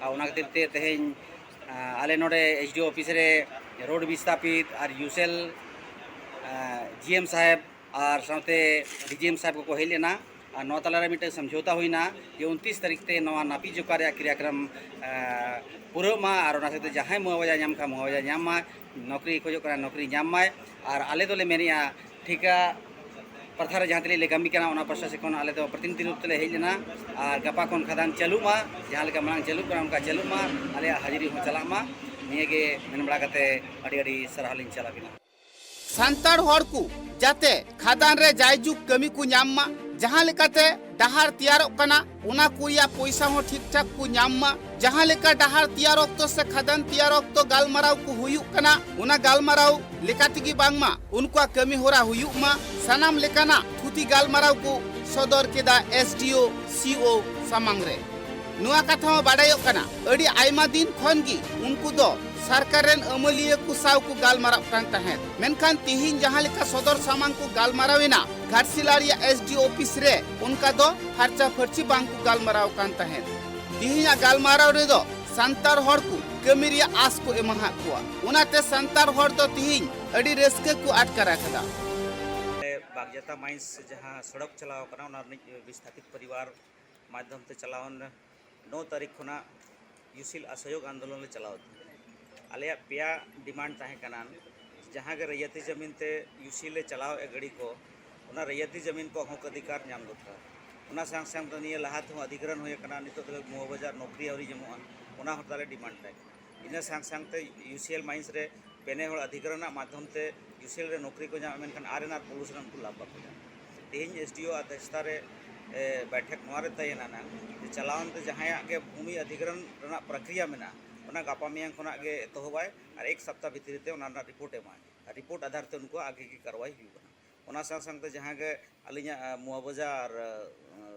ᱟᱨ ᱚᱱᱟ ᱠᱷᱟᱹᱛᱤᱨ ᱛᱮ ᱛᱮᱦᱮᱧ, ᱟ, ᱟᱞᱮ ᱱᱚᱰᱮ ᱮᱥ ᱰᱤ ᱳ ᱚᱯᱷᱤᱥ ᱨᱮ ᱨᱳᱰ ᱵᱤᱥᱛᱷᱟᱯᱤᱛ ᱟᱨ ᱤᱭᱩ ᱥᱮᱞ, ᱟ, ᱡᱤ ᱮᱢ ᱥᱟᱦᱮᱵᱽ ᱟᱨ ᱥᱟᱶᱛᱮ ᱰᱤ ᱡᱤ ᱮᱢ ᱥᱟᱦᱮᱵᱽ ᱠᱚᱠᱚ ᱦᱮᱡ ᱞᱮᱱᱟ᱾ ᱟᱨ ᱱᱚᱣᱟ ᱛᱟᱞᱟᱨᱮ ᱢᱤᱫᱴᱟᱝ ᱥᱚᱢᱡᱷᱚᱣᱛᱟ ᱦᱩᱭᱱᱟ ᱡᱮ ᱩᱱᱛᱨᱤᱥ ᱛᱟᱹᱨᱤᱠᱷ ᱛᱮ ᱱᱚᱣᱟ ᱱᱟᱯᱤᱛ ᱡᱚᱠᱟ ᱨᱮᱭᱟᱜ ᱠᱨᱤᱭᱟᱠᱨᱚᱢ, ᱮ, ᱯᱩᱨᱟᱹᱜ ᱢᱟ᱾ ᱟᱨ ᱚᱱᱟ ᱥᱟᱶᱛᱮ ᱡᱟᱦᱟᱸᱭ ᱢᱩᱟᱣᱟᱡᱟ ᱧᱟᱢ ᱠᱷᱟᱱ ᱢᱩᱟᱣᱟᱡᱟ ᱧᱟᱢ ᱢᱟᱭ, ᱱᱚᱠᱨᱤ ᱠᱷᱚᱡᱚᱜ ᱠᱟᱱᱟ ᱱᱚᱠᱨᱤ ᱧᱟᱢ ᱢᱟᱭ᱾ ᱟᱨ ᱟᱞᱮ ᱫᱚᱞᱮ ᱢᱮᱱᱮᱫᱼᱟ, ᱴᱷᱤᱠᱟ ᱯᱨᱚᱛᱷᱟ ᱨᱮ ᱡᱟᱦᱟᱸ ᱛᱤᱱᱟᱹᱜ ᱞᱮ ᱠᱟᱹᱢᱤ ᱠᱟᱱᱟ, ᱚᱱᱟ ᱯᱟᱥᱴᱟ ᱥᱮᱫ ᱠᱷᱚᱱ ᱟᱞᱮ ᱫᱚ ᱯᱨᱚᱛᱤᱱᱤᱫᱷᱤ ᱨᱩᱯ ᱛᱮᱞᱮ ᱦᱮᱡ ᱞᱮᱱᱟ᱾ ᱟᱨ ᱜᱟᱯᱟ ᱠᱷᱚᱱ ᱠᱷᱟᱫᱟᱱ ᱪᱟᱹᱞᱩᱜ ᱢᱟ, ᱡᱟᱦᱟᱸ ᱞᱮᱠᱟ ᱢᱟᱲᱟᱝ ᱪᱟᱹᱞᱩᱜ ᱠᱟᱱᱟ ᱚᱱᱠᱟ ᱪᱟᱹᱞᱩᱜ ᱢᱟ, ᱟᱞᱮᱭᱟᱜ ᱦᱟᱹᱡᱨᱤ ᱦᱚᱸ ᱪᱟᱞᱟᱜ ᱢᱟ᱾ ᱱᱤᱭᱟᱹ ᱜᱮ ᱢᱮᱱ ᱵᱟᱲᱟ ᱠᱟᱛᱮ ᱟᱹᱰᱤ ᱟᱹᱰᱤ ᱥᱟᱨᱦᱟᱣ ᱞᱤᱧ ᱪᱟᱞ ᱟᱹᱵᱤᱱᱟ᱾ ᱥᱟᱱᱛᱟᱲ ᱦᱚᱲ ᱠᱚ ᱡᱟᱛᱮ ᱠᱷᱟᱫᱟᱱ ᱨᱮ ᱡᱟᱭᱡᱩᱜᱽ ᱠᱟᱹᱢᱤ ᱠᱚ ᱧᱟᱢ ᱢᱟ, ᱡᱟᱦᱟᱸ ᱞᱮᱠᱟᱛᱮ ᱰᱟᱦᱟᱨ ᱛᱮᱭᱟᱨᱚᱜ ᱠᱟᱱᱟ, ᱚᱱᱟ ᱠᱚ ᱨᱮᱭᱟᱜ ᱯᱚᱭᱥᱟ ᱦᱚᱸ ᱴᱷᱤᱠ ᱴᱷᱟᱠ ᱠᱚ ᱧᱟᱢ ᱢᱟ᱾ ᱡᱟᱦᱟᱸ ᱞᱮᱠᱟ ᱰᱟᱦᱟᱨ ᱛᱮᱭᱟᱨ ᱚᱠᱛᱚ ᱥᱮ ᱠᱷᱟᱫᱟᱱ ᱛᱮᱭᱟᱨ ᱚᱠᱛᱚ ᱜᱟᱞᱢᱟᱨᱟᱣ ᱠᱚ ᱦᱩᱭᱩᱜ ᱠᱟᱱᱟ, ᱚᱱᱟ ᱜᱟᱞᱢᱟᱨᱟᱣ ᱞᱮᱠᱟ ᱛᱮᱜᱮ ᱵᱟᱝᱢᱟ ᱩᱱᱠᱩᱣᱟᱜ ᱠᱟᱹᱢᱤ ᱦᱚᱨᱟ ᱦᱩᱭᱩᱜ ᱢᱟ᱾ ᱥᱟᱱᱟᱢ ᱞᱮᱠᱟᱱᱟᱜ ᱛᱷᱩᱛᱤ ᱜᱟᱞᱢᱟᱨᱟᱣ ᱠᱚ ᱥᱚᱫᱚᱨ ᱠᱮᱫᱟ ᱮᱥ ᱰᱤ ᱳ ᱥᱤ ᱳ ᱥᱟᱢᱟᱝ ᱨᱮ᱾ ᱱᱚᱣᱟ ᱠᱟᱛᱷᱟ ᱦᱚᱸ ᱵᱟᱰᱟᱭᱚᱜ ᱠᱟᱱᱟ, ᱟᱹᱰᱤ ᱟᱭᱢᱟ ᱫᱤᱱ ᱠᱷᱚᱱ ᱜᱮ ᱩᱱᱠᱩ ᱫᱚ ᱥᱚᱨᱠᱟᱨ ᱨᱮᱱ ᱟᱹᱢᱟᱹᱞᱤᱭᱟᱹ ᱠᱚ ᱥᱟᱶ ᱠᱚ ᱜᱟᱞᱢᱟᱨᱟᱜ ᱠᱟᱱ ᱛᱟᱦᱮᱸᱫ, ᱢᱮᱱᱠᱷᱟᱱ ᱛᱤᱦᱤᱧ ᱡᱟᱦᱟᱸ ᱞᱮᱠᱟ ᱥᱚᱫᱚᱨ ᱥᱟᱢᱟᱝ ᱠᱚ ᱜᱟᱞᱢᱟᱨᱟᱣ ᱮᱱᱟ ᱜᱷᱟᱴᱥᱤᱞᱟ ᱨᱮᱭᱟᱜ ᱮᱥ ᱰᱤ ᱳ ᱚᱯᱷᱤᱥ ᱨᱮ, ᱚᱱᱠᱟ ᱫᱚ ᱯᱷᱟᱨᱪᱟ ᱯᱷᱟᱹᱨᱪᱤ ᱵᱟᱝ ᱠᱚ ᱜᱟᱞᱢᱟᱨᱟᱣ ᱠᱟᱱ ᱛᱟᱦᱮᱸᱫ᱾ ᱛᱤᱦᱤᱧᱟᱜ ᱜᱟᱞᱢᱟᱨᱟᱣ ᱨᱮᱫᱚ ᱥᱟᱱᱛᱟᱲ ᱦᱚᱲ ᱠᱚ ᱠᱟᱹᱢᱤ ᱨᱮᱭᱟᱜ ᱟᱥ ᱠᱚ ᱮᱢᱟᱦᱟᱫ ᱠᱚᱣᱟ, ᱚᱱᱟᱛᱮ ᱥᱟᱱᱛᱟᱲ ᱦᱚᱲ ᱫᱚ ᱛᱤᱦᱤᱧ ᱟᱹᱰᱤ ᱨᱟᱹᱥᱠᱟᱹ ᱠᱚ ᱟᱴᱠᱟᱨ ᱟᱠᱟᱫᱟ᱾ ᱵᱟᱜᱽᱡᱟᱛᱟ ᱢᱟᱭᱤᱱᱥ ᱡᱟᱦᱟᱸ ᱥᱚᱲᱚᱠ ᱪᱟᱞᱟᱣ ᱠᱟᱱᱟ, ᱚᱱᱟ ᱨᱤᱱᱤᱡ ᱵᱤᱥᱛᱷᱟᱯᱤᱛ ᱯᱚᱨᱤᱵᱟᱨ ᱢᱟᱫᱽᱫᱷᱚᱢ ᱛᱮ ᱪᱟᱞᱟᱣᱮᱱ ᱱᱚ ᱛᱟᱹᱨᱤᱠᱷ ᱠᱷᱚᱱᱟᱜ ᱭᱩ ᱥᱤ ᱮᱞ ᱚᱥᱚᱦᱭᱳᱜᱽ ᱟᱱᱫᱳᱞᱚᱱ ᱞᱮ ᱪᱟᱞᱟᱣ ᱮᱫᱟ᱾ ᱟᱞᱮᱭᱟᱜ ᱯᱮᱭᱟ ᱰᱤᱢᱟᱱᱰ ᱛᱟᱦᱮᱸ ᱠᱟᱱᱟ, ᱡᱟᱦᱟᱸ ᱜᱮ ᱨᱟᱹᱭᱟᱹᱛᱤ ᱡᱟᱹᱢᱤᱱ ᱛᱮ ᱭᱩ ᱥᱤ ᱮᱞ ᱞᱮ ᱪᱟᱞᱟᱣᱮᱫᱼᱟ ᱜᱟᱹᱰᱤ ᱠᱚ, ᱚᱱᱟ ᱨᱟᱹᱭᱟᱹᱛᱤ ᱡᱟᱹᱢᱤᱱ ᱠᱚ ᱦᱚᱠ ᱚᱫᱷᱤᱠᱟᱨ ᱧᱟᱢ ᱫᱚᱨᱠᱟᱨ᱾ ᱚᱱᱟ ᱥᱟᱶ ᱥᱟᱶᱛᱮ ᱱᱤᱭᱟᱹ ᱞᱟᱦᱟ ᱛᱮᱦᱚᱸ ᱚᱫᱷᱤᱜᱨᱚᱦᱚᱱ ᱦᱩᱭ ᱟᱠᱟᱱᱟ, ᱱᱤᱛᱚᱜ ᱫᱷᱟᱹᱵᱤᱡ ᱢᱩᱣᱟᱵᱟᱡᱟ ᱱᱚᱠᱨᱤ ᱟᱹᱣᱨᱤ ᱧᱟᱢᱚᱜᱼᱟ, ᱚᱱᱟ ᱦᱚᱸ ᱛᱟᱞᱮ ᱰᱤᱢᱟᱱᱰ ᱛᱟᱦᱮᱸ ᱠᱟᱱᱟ᱾ ᱤᱱᱟᱹ ᱥᱟᱶ ᱥᱟᱶᱛᱮ ᱭᱩ ᱥᱤ ᱮᱞ ᱢᱟᱭᱤᱱᱥ ᱨᱮ ᱯᱮᱱᱮ ᱦᱚᱲ ᱚᱫᱷᱤᱜᱨᱚᱦᱚᱱ ᱨᱮᱱᱟᱜ ᱢᱟᱫᱽᱫᱷᱚᱢ ᱛᱮ ᱭᱩ ᱥᱤ ᱮᱞ ᱨᱮ ᱱᱚᱠᱨᱤ ᱠᱚ ᱧᱟᱢᱟ, ᱢᱮᱱᱠᱷᱟᱱ ᱟᱨ ᱮᱱ ᱟᱨ ᱯᱳᱞᱩᱥᱚᱱ ᱩᱱᱠᱩ ᱞᱟᱵᱷ ᱵᱟᱠᱚ ᱧᱟᱢᱟ᱾ ᱛᱮᱦᱮᱧ ᱮᱥ ᱰᱤ ᱳ ᱟᱫᱷᱭᱚᱠᱥᱛᱟ ᱨᱮ, ᱮ, ᱵᱟᱭᱴᱷᱚᱠ ᱱᱚᱣᱟ ᱨᱮ ᱛᱟᱦᱮᱸᱭᱮᱱᱟ ᱱᱟᱝ ᱡᱮ ᱪᱟᱞᱟᱣᱮᱱ ᱛᱮ ᱡᱟᱦᱟᱸᱭᱟᱜ ᱜᱮ ᱵᱷᱩᱢᱤ ᱚᱫᱷᱤᱜᱨᱚᱦᱚᱱ ᱨᱮᱱᱟᱜ ᱯᱨᱚᱠᱨᱤᱭᱟ ᱢᱮᱱᱟᱜᱼᱟ, ᱚᱱᱟ ᱜᱟᱯᱟ ᱢᱮᱭᱟᱝ ᱠᱷᱚᱱᱟᱜ ᱜᱮ ᱮᱛᱚᱦᱚᱵᱟᱭ ᱟᱨ ᱮᱠ ᱥᱚᱯᱛᱟᱦ ᱵᱷᱤᱛᱨᱤ ᱛᱮ ᱚᱱᱟ ᱨᱮᱱᱟᱜ ᱨᱤᱯᱳᱨᱴ ᱮᱢᱟᱭ᱾ ᱟᱨ ᱨᱤᱯᱳᱨᱴ ᱟᱫᱷᱟᱨ ᱛᱮ ᱩᱱᱠᱩᱣᱟᱜ ᱟᱜᱮ ᱜᱮ ᱠᱟᱨᱣᱟᱭ ᱦᱩᱭᱩᱜ ᱠᱟᱱᱟ᱾ ᱚᱱᱟ ᱥᱟᱶ ᱥᱟᱶᱛᱮ ᱡᱟᱦᱟᱸ ᱜᱮ ᱟᱹᱞᱤᱧᱟᱜ, ᱟ, ᱢᱩᱣᱟᱵᱟᱡᱟ ᱟᱨ, ᱟ,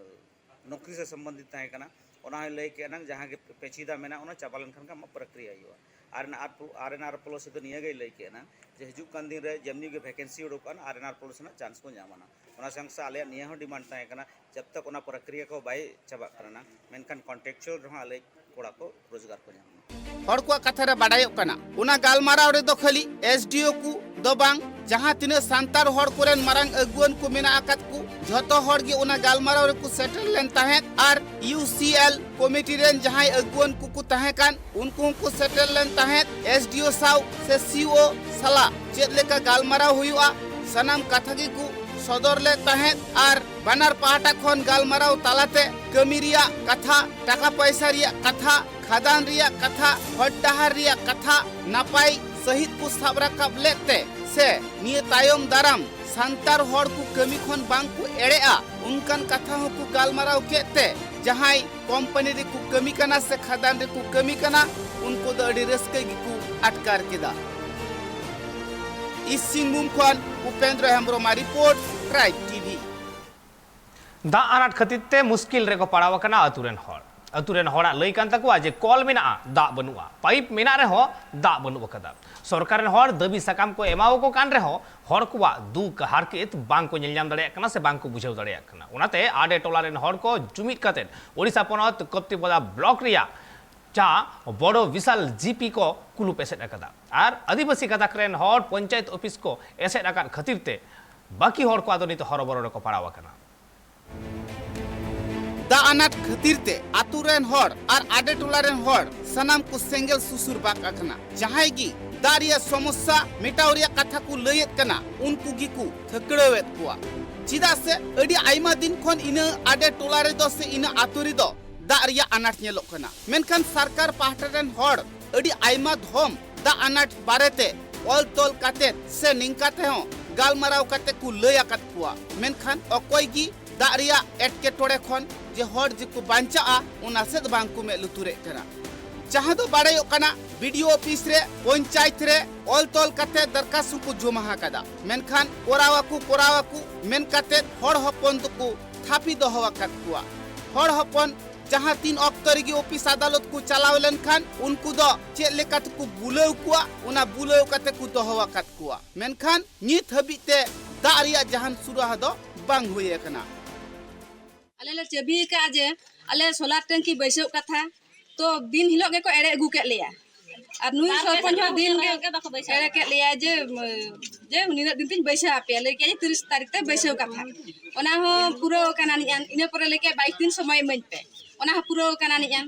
ᱱᱚᱠᱨᱤ ᱥᱮ ᱥᱚᱢᱵᱚᱱᱫᱷᱤᱛ ᱛᱟᱦᱮᱸ ᱠᱟᱱᱟ, ᱚᱱᱟ ᱦᱚᱸᱭ ᱞᱟᱹᱭ ᱠᱮᱫᱼᱟ ᱱᱟᱝ ᱡᱟᱦᱟᱸ ᱜᱮ ᱯᱮᱪᱤᱫᱟ ᱢᱮᱱᱟᱜᱼᱟ, ᱚᱱᱟ ᱪᱟᱵᱟ ᱞᱮᱱᱠᱷᱟᱱ ᱜᱮ ᱟᱢᱟᱜ ᱯᱨᱚᱠᱨᱤᱭᱟ ᱦᱩᱭᱩᱜᱼᱟ᱾ ᱟᱨ ᱚᱱᱟ ᱟᱨ ᱯᱳ-, ᱟᱨ ᱮᱱ ᱟᱨ ᱯᱳᱞᱤᱥᱤ ᱫᱚ ᱱᱤᱭᱟᱹ ᱜᱮᱭ ᱞᱟᱹᱭ ᱠᱮᱫᱼᱟ ᱱᱟᱝ ᱡᱮ ᱦᱤᱡᱩᱜ ᱠᱟᱱ ᱫᱤᱱ ᱨᱮ ᱡᱮᱢᱱᱤ ᱜᱮ ᱵᱷᱮᱠᱮᱱᱥᱤ ᱩᱰᱩᱠᱚᱜᱼᱟ, ᱟᱨ ᱮᱱ ᱟᱨ ᱯᱳᱞᱤᱥᱤ ᱨᱮᱱᱟᱜ ᱪᱟᱱᱥ ᱠᱚ ᱧᱟᱢᱟ ᱱᱟᱝ᱾ ᱚᱱᱟ ᱥᱟᱶ ᱥᱟᱶ ᱟᱞᱮᱭᱟᱜ ᱱᱤᱭᱟᱹ ᱦᱚᱸ ᱰᱤᱢᱟᱱᱰ ᱛᱟᱦᱮᱸ ᱠᱟᱱᱟ, ᱡᱟᱵ ᱛᱟᱠ ᱚᱱᱟ ᱯᱨᱚᱠᱨᱤᱭᱟ ᱠᱚ ᱵᱟᱭ ᱪᱟᱵᱟᱜ ᱠᱟᱱᱟ ᱱᱟᱝ, ᱢᱮᱱᱠᱷᱟᱱ ᱠᱚᱱᱴᱨᱟᱠᱪᱩᱣᱟᱞ ᱨᱮᱦᱚᱸ ᱟᱞᱮ ᱠᱚᱲᱟ ᱠᱚ ᱨᱳᱡᱽᱜᱟᱨ ᱠᱚ ᱧᱟᱢ ᱢᱟ᱾ ᱦᱚᱲ ᱠᱚᱣᱟᱜ ᱠᱟᱛᱷᱟ ᱨᱮ ᱵᱟᱰᱟᱭᱚᱜ ᱠᱟᱱᱟ, ᱚᱱᱟ ᱜᱟᱞᱢᱟᱨᱟᱣ ᱨᱮᱫᱚ ᱠᱷᱟᱹᱞᱤ ᱮᱥ ᱰᱤ ᱳ ᱠᱚ ᱫᱚ ᱵᱟᱝ, ᱡᱟᱦᱟᱸ ᱛᱤᱱᱟᱹᱜ ᱥᱟᱱᱛᱟᱲ ᱦᱚᱲ ᱠᱚᱨᱮᱱ ᱢᱟᱨᱟᱝ ᱟᱹᱜᱩᱣᱟᱹᱱ ᱠᱚ ᱢᱮᱱᱟᱜ ᱟᱠᱟᱫ ᱠᱚ, ᱡᱷᱚᱛᱚ ᱦᱚᱲ ᱜᱮ ᱚᱱᱟ ᱜᱟᱞᱢᱟᱨᱟᱣ ᱨᱮᱠᱚ ᱥᱮᱴᱮᱨ ᱞᱮᱱ ᱛᱟᱦᱮᱸᱫ᱾ ᱟᱨ ᱭᱩ ᱥᱤ ᱮᱞ ᱠᱚᱢᱤᱴᱤ ᱨᱮᱱ ᱡᱟᱦᱟᱸᱭ ᱟᱹᱜᱩᱣᱟᱹᱱ ᱠᱚᱠᱚ ᱛᱟᱦᱮᱸ ᱠᱟᱱ, ᱩᱱᱠᱩ ᱦᱚᱸᱠᱚ ᱥᱮᱴᱮᱨ ᱞᱮᱱ ᱛᱟᱦᱮᱸᱫ᱾ ᱮᱥ ᱰᱤ ᱳ ᱥᱟᱶ ᱥᱮ ᱥᱤ ᱳ ᱥᱟᱞᱟᱜ ᱪᱮᱫ ᱞᱮᱠᱟ ᱜᱟᱞᱢᱟᱨᱟᱣ ᱦᱩᱭᱩᱜᱼᱟ, ᱥᱟᱱᱟᱢ ᱠᱟᱛᱷᱟ ᱜᱮᱠᱚ ᱥᱚᱫᱚᱨ ᱞᱮᱫ ᱛᱟᱦᱮᱸᱫ᱾ ᱟᱨ ᱵᱟᱱᱟᱨ ᱯᱟᱦᱴᱟ ᱠᱷᱚᱱ ᱜᱟᱞᱢᱟᱨᱟᱣ ᱛᱟᱞᱟᱛᱮ ᱠᱟᱹᱢᱤ ᱨᱮᱭᱟᱜ ᱠᱟᱛᱷᱟ, ᱴᱟᱠᱟ ᱯᱚᱭᱥᱟ ᱨᱮᱭᱟᱜ ᱠᱟᱛᱷᱟ, ᱠᱷᱟᱫᱟᱱ ᱨᱮᱭᱟᱜ ᱠᱟᱛᱷᱟ, ᱦᱚᱨ ᱰᱟᱦᱟᱨ ᱨᱮᱭᱟᱜ ᱠᱟᱛᱷᱟ ᱱᱟᱯᱟᱭ ᱥᱟᱹᱦᱤᱫ ᱠᱚ ᱥᱟᱵ ᱨᱟᱠᱟᱵ ᱞᱮᱫ ᱛᱮ ᱥᱮ ᱱᱤᱭᱟᱹ ᱛᱟᱭᱚᱢ ᱫᱟᱨᱟᱢ ᱥᱟᱱᱛᱟᱲ ᱦᱚᱲ ᱠᱚ ᱠᱟᱹᱢᱤ ᱠᱷᱚᱱ ᱵᱟᱝ ᱠᱚ ᱮᱲᱮᱜᱼᱟ, ᱚᱱᱠᱟᱱ ᱠᱟᱛᱷᱟ ᱦᱚᱸᱠᱚ ᱜᱟᱞᱢᱟᱨᱟᱣ ᱠᱮᱫ ᱛᱮ ᱡᱟᱦᱟᱸᱭ ᱠᱳᱢᱯᱟᱱᱤ ᱨᱮᱠᱚ ᱠᱟᱹᱢᱤ ᱠᱟᱱᱟ ᱥᱮ ᱠᱷᱟᱫᱟᱱ ᱨᱮᱠᱚ ᱠᱟᱹᱢᱤ ᱠᱟᱱᱟ, ᱩᱱᱠᱩ ᱫᱚ ᱟᱹᱰᱤ ᱨᱟᱹᱥᱠᱟᱹ ᱜᱮᱠᱚ ᱟᱴᱠᱟᱨ ᱠᱮᱫᱟ᱾ ᱤᱥ ᱥᱤᱝᱵᱷᱩᱢ ᱠᱷᱚᱱ ᱩᱯᱮᱱᱫᱨᱚ ᱦᱮᱢᱵᱨᱚᱢᱟᱜ ᱨᱤᱯᱳᱨᱴ, ᱴᱨᱟᱭᱤᱵᱽ ᱴᱤ ᱵᱷᱤ᱾ ᱫᱟᱜ ᱟᱱᱟᱴ ᱠᱷᱟᱹᱛᱤᱨ ᱛᱮ ᱢᱩᱥᱠᱤᱞ ᱨᱮᱠᱚ ᱯᱟᱲᱟᱣ ᱟᱠᱟᱱᱟ ᱟᱹᱛᱩ ᱨᱮᱱ ᱦᱚᱲ᱾ ᱟᱹᱛᱩ ᱨᱮᱱ ᱦᱚᱲᱟᱜ ᱞᱟᱹᱭ ᱠᱟᱱ ᱛᱟᱠᱚᱣᱟ ᱡᱮ ᱠᱚᱞ ᱢᱮᱱᱟᱜᱼᱟ, ᱫᱟᱜ ᱵᱟᱹᱱᱩᱜᱼᱟ, ᱯᱟᱭᱤᱯ ᱢᱮᱱᱟᱜ ᱨᱮᱦᱚᱸ ᱫᱟᱜ ᱵᱟᱹᱱᱩᱜ ᱟᱠᱟᱫᱟ᱾ ᱥᱚᱨᱠᱟᱨ ᱨᱮᱱ ᱦᱚᱲ ᱫᱟᱹᱵᱤ ᱥᱟᱠᱟᱢ ᱠᱚ ᱮᱢᱟᱣᱟᱠᱚ ᱠᱟᱱ ᱨᱮᱦᱚᱸ ᱦᱚᱲ ᱠᱚᱣᱟᱜ ᱫᱩᱠ ᱦᱟᱨᱠᱮᱛ ᱵᱟᱝ ᱠᱚ ᱧᱮᱞ ᱧᱟᱢ ᱫᱟᱲᱮᱭᱟᱜ ᱠᱟᱱᱟ ᱥᱮ ᱵᱟᱝ ᱠᱚ ᱵᱩᱡᱷᱟᱹᱣ ᱫᱟᱲᱮᱭᱟᱜ ᱠᱟᱱᱟ᱾ ᱚᱱᱟᱛᱮ ᱟᱰᱮ ᱴᱚᱞᱟ ᱨᱮᱱ ᱦᱚᱲ ᱠᱚ ᱡᱩᱢᱤᱫ ᱠᱟᱛᱮ ᱳᱰᱤᱥᱟ ᱯᱚᱱᱚᱛ ᱠᱚᱯᱛᱤᱯᱚᱫᱟ ᱵᱞᱚᱠ ᱨᱮᱭᱟᱜ ᱡᱟᱦᱟᱸ ᱵᱚᱲᱚ ᱵᱤᱥᱟᱞ ᱡᱤᱯᱤ ᱠᱚ ᱠᱩᱞᱩᱯ ᱮᱥᱮᱫ ᱟᱠᱟᱫᱟ᱾ ᱟᱨ ᱟᱹᱫᱤᱵᱟᱹᱥᱤ ᱜᱟᱛᱟᱠ ᱨᱮᱱ ᱦᱚᱲ ᱯᱚᱧᱪᱟᱭᱮᱛ ᱚᱯᱷᱤᱥ ᱠᱚ ᱮᱥᱮᱫ ᱟᱠᱟᱫ ᱠᱷᱟᱹᱛᱤᱨ ᱛᱮ ᱵᱟᱹᱠᱤ ᱦᱚᱲ ᱠᱚ ᱟᱫᱚ ᱱᱤᱛᱚᱜ ᱦᱚᱨᱚᱵᱚᱨᱚ ᱨᱮᱠᱚ ᱯᱟᱲᱟᱣ ᱟᱠᱟᱱᱟ᱾ ᱫᱟᱜ ᱟᱱᱟᱴ ᱠᱷᱟᱹᱛᱤᱨ ᱛᱮ ᱟᱛᱳ ᱨᱮᱱ ᱦᱚᱲ ᱟᱨ ᱟᱰᱮ ᱴᱚᱞᱟ ᱨᱮᱱ ᱦᱚᱲ ᱥᱟᱱᱟᱢ ᱠᱚ ᱥᱮᱸᱜᱮᱞ ᱥᱩᱥᱩᱨ ᱵᱟᱜ ᱟᱠᱟᱱᱟ᱾ ᱡᱟᱦᱟᱸᱭ ᱜᱮ ᱫᱟᱜ ᱨᱮᱭᱟᱜ ᱥᱚᱢᱚᱥᱥᱟ ᱢᱮᱴᱟᱣ ᱨᱮᱭᱟᱜ ᱠᱟᱛᱷᱟ ᱠᱚ ᱞᱟᱹᱭᱮᱫ ᱠᱟᱱᱟ, ᱩᱱᱠᱩ ᱜᱮᱠᱚ ᱛᱷᱟᱹᱠᱲᱟᱹᱣᱮᱫ ᱠᱚᱣᱟ᱾ ᱪᱮᱫᱟᱜ ᱥᱮ ᱟᱹᱰᱤ ᱟᱭᱢᱟ ᱫᱤᱱ ᱠᱷᱚᱱ ᱤᱱᱟᱹ ᱟᱰᱮ ᱴᱚᱞᱟ ᱨᱮᱫᱚ ᱥᱮ ᱤᱱᱟᱹ ᱟᱛᱳ ᱨᱮᱫᱚ ᱫᱟᱜ ᱨᱮᱭᱟᱜ ᱟᱱᱟᱴ ᱧᱮᱞᱚᱜ ᱠᱟᱱᱟ᱾ ᱢᱮᱱᱠᱷᱟᱱ ᱥᱚᱨᱠᱟᱨ ᱯᱟᱦᱴᱟ ᱨᱮᱱ ᱦᱚᱲ ᱟᱹᱰᱤ ᱟᱭᱢᱟ ᱫᱷᱚᱢ ᱫᱟᱜ ᱟᱱᱟᱴ ᱵᱟᱨᱮᱛᱮ ᱚᱞ ᱛᱚᱞ ᱠᱟᱛᱮ ᱥᱮ ᱱᱤᱝᱠᱟ ᱛᱮᱦᱚᱸ ᱜᱟᱞᱢᱟᱨᱟᱣ ᱠᱟᱛᱮ ᱠᱚ ᱞᱟᱹᱭ ᱟᱠᱟᱫ ᱠᱚᱣᱟ, ᱢᱮᱱᱠᱷᱟᱱ ᱚᱠᱚᱭ ᱜᱮ ᱫᱟᱜ ᱨᱮᱭᱟᱜ ᱮᱴᱠᱮᱴᱚᱬᱮ ᱠᱷᱚᱱ ᱡᱮ ᱦᱚᱲ ᱡᱮᱠᱚ ᱵᱟᱧᱪᱟᱜᱼᱟ, ᱚᱱᱟ ᱥᱮᱫ ᱵᱟᱝ ᱠᱚ ᱢᱮᱫ ᱞᱩᱛᱩᱨᱮᱫ ᱠᱟᱱᱟ᱾ ᱡᱟᱦᱟᱸ ᱫᱚ ᱵᱟᱲᱟᱭᱚᱜ ᱠᱟᱱᱟ, ᱵᱤ ᱰᱤ ᱳ ᱚᱯᱷᱤᱥ ᱨᱮ, ᱯᱚᱧᱪᱟᱭᱮᱛ ᱨᱮ ᱚᱞ ᱛᱚᱞ ᱠᱟᱛᱮ ᱫᱚᱨᱠᱷᱟᱥᱛ ᱠᱚ ᱡᱚᱢᱟ ᱟᱠᱟᱫᱟ, ᱢᱮᱱᱠᱷᱟᱱ ᱠᱚᱨᱟᱣ ᱟᱠᱚ, ᱠᱚᱨᱟᱣ ᱟᱠᱚ ᱢᱮᱱ ᱠᱟᱛᱮ ᱦᱚᱲ ᱦᱚᱯᱚᱱ ᱫᱚᱠᱚ ᱛᱷᱟᱯᱤ ᱫᱚᱦᱚ ᱟᱠᱟᱫ ᱠᱚᱣᱟ᱾ ᱦᱚᱲ ᱦᱚᱯᱚᱱ ᱡᱟᱦᱟᱸ ᱛᱤᱱ ᱚᱠᱛᱚ ᱨᱮᱜᱮ ᱚᱯᱷᱤᱥ ᱟᱫᱟᱞᱚᱛ ᱠᱚ ᱪᱟᱞᱟᱣ ᱞᱮᱱᱠᱷᱟᱱ ᱩᱱᱠᱩ ᱫᱚ ᱪᱮᱫ ᱞᱮᱠᱟ ᱛᱮᱠᱚ ᱵᱩᱞᱟᱹᱣ ᱠᱚᱣᱟ, ᱚᱱᱟ ᱵᱩᱞᱟᱹᱣ ᱠᱟᱛᱮ ᱠᱚ ᱫᱚᱦᱚ ᱟᱠᱟᱫ ᱠᱚᱣᱟ, ᱢᱮᱱᱠᱷᱟᱱ ᱱᱤᱛ ᱦᱟᱹᱵᱤᱡ ᱛᱮ ᱫᱟᱜ ᱨᱮᱭᱟᱜ ᱡᱟᱦᱟᱱ ᱥᱩᱨᱟᱦᱟ ᱫᱚ ᱵᱟᱝ ᱦᱩᱭ ᱟᱠᱟᱱᱟ᱾ ᱟᱞᱮ ᱞᱮ ᱪᱟᱹᱵᱤ ᱟᱠᱟᱫᱼᱟ ᱡᱮ ᱟᱞᱮ ᱥᱳᱞᱟᱨ ᱴᱮᱝᱠᱤ ᱵᱟᱹᱭᱥᱟᱹᱣ ᱠᱟᱛᱷᱟ, ᱛᱚ ᱫᱤᱱ ᱦᱤᱞᱳᱜ ᱜᱮᱠᱚ ᱮᱲᱮ ᱟᱹᱜᱩ ᱠᱮᱫ ᱞᱮᱭᱟ᱾ ᱟᱨ ᱱᱩᱭ ᱥᱚᱨᱯᱚᱧᱪ ᱦᱚᱸ ᱫᱤᱱ ᱜᱮ ᱮᱲᱮ ᱠᱮᱫ ᱞᱮᱭᱟ ᱡᱮ, ᱡᱮ ᱱᱤᱱᱟᱹᱜ ᱫᱤᱱ ᱛᱤᱧ ᱵᱟᱹᱭᱥᱟᱹᱣ ᱟᱯᱮᱭᱟ, ᱞᱟᱹᱭ ᱠᱮᱫᱼᱟ ᱡᱮ ᱛᱤᱨᱤᱥ ᱛᱟᱹᱨᱤᱠᱷ ᱛᱮ ᱵᱟᱹᱭᱥᱟᱹᱣ ᱠᱟᱛᱷᱟ᱾ ᱚᱱᱟ ᱦᱚᱸ ᱯᱩᱨᱟᱹᱣ ᱟᱠᱟᱱᱟ ᱱᱤᱡ ᱟᱱ᱾ ᱤᱱᱟᱹ ᱯᱚᱨᱮ ᱞᱟᱹᱭ ᱠᱮᱫᱼᱟ ᱵᱟᱭᱤᱥ ᱫᱤᱱ ᱥᱚᱢᱚᱭ ᱤᱢᱟᱹᱧ ᱯᱮ, ᱚᱱᱟ ᱦᱚᱸ ᱯᱩᱨᱟᱹᱣ ᱟᱠᱟᱱᱟ ᱱᱤᱡ ᱟᱱ᱾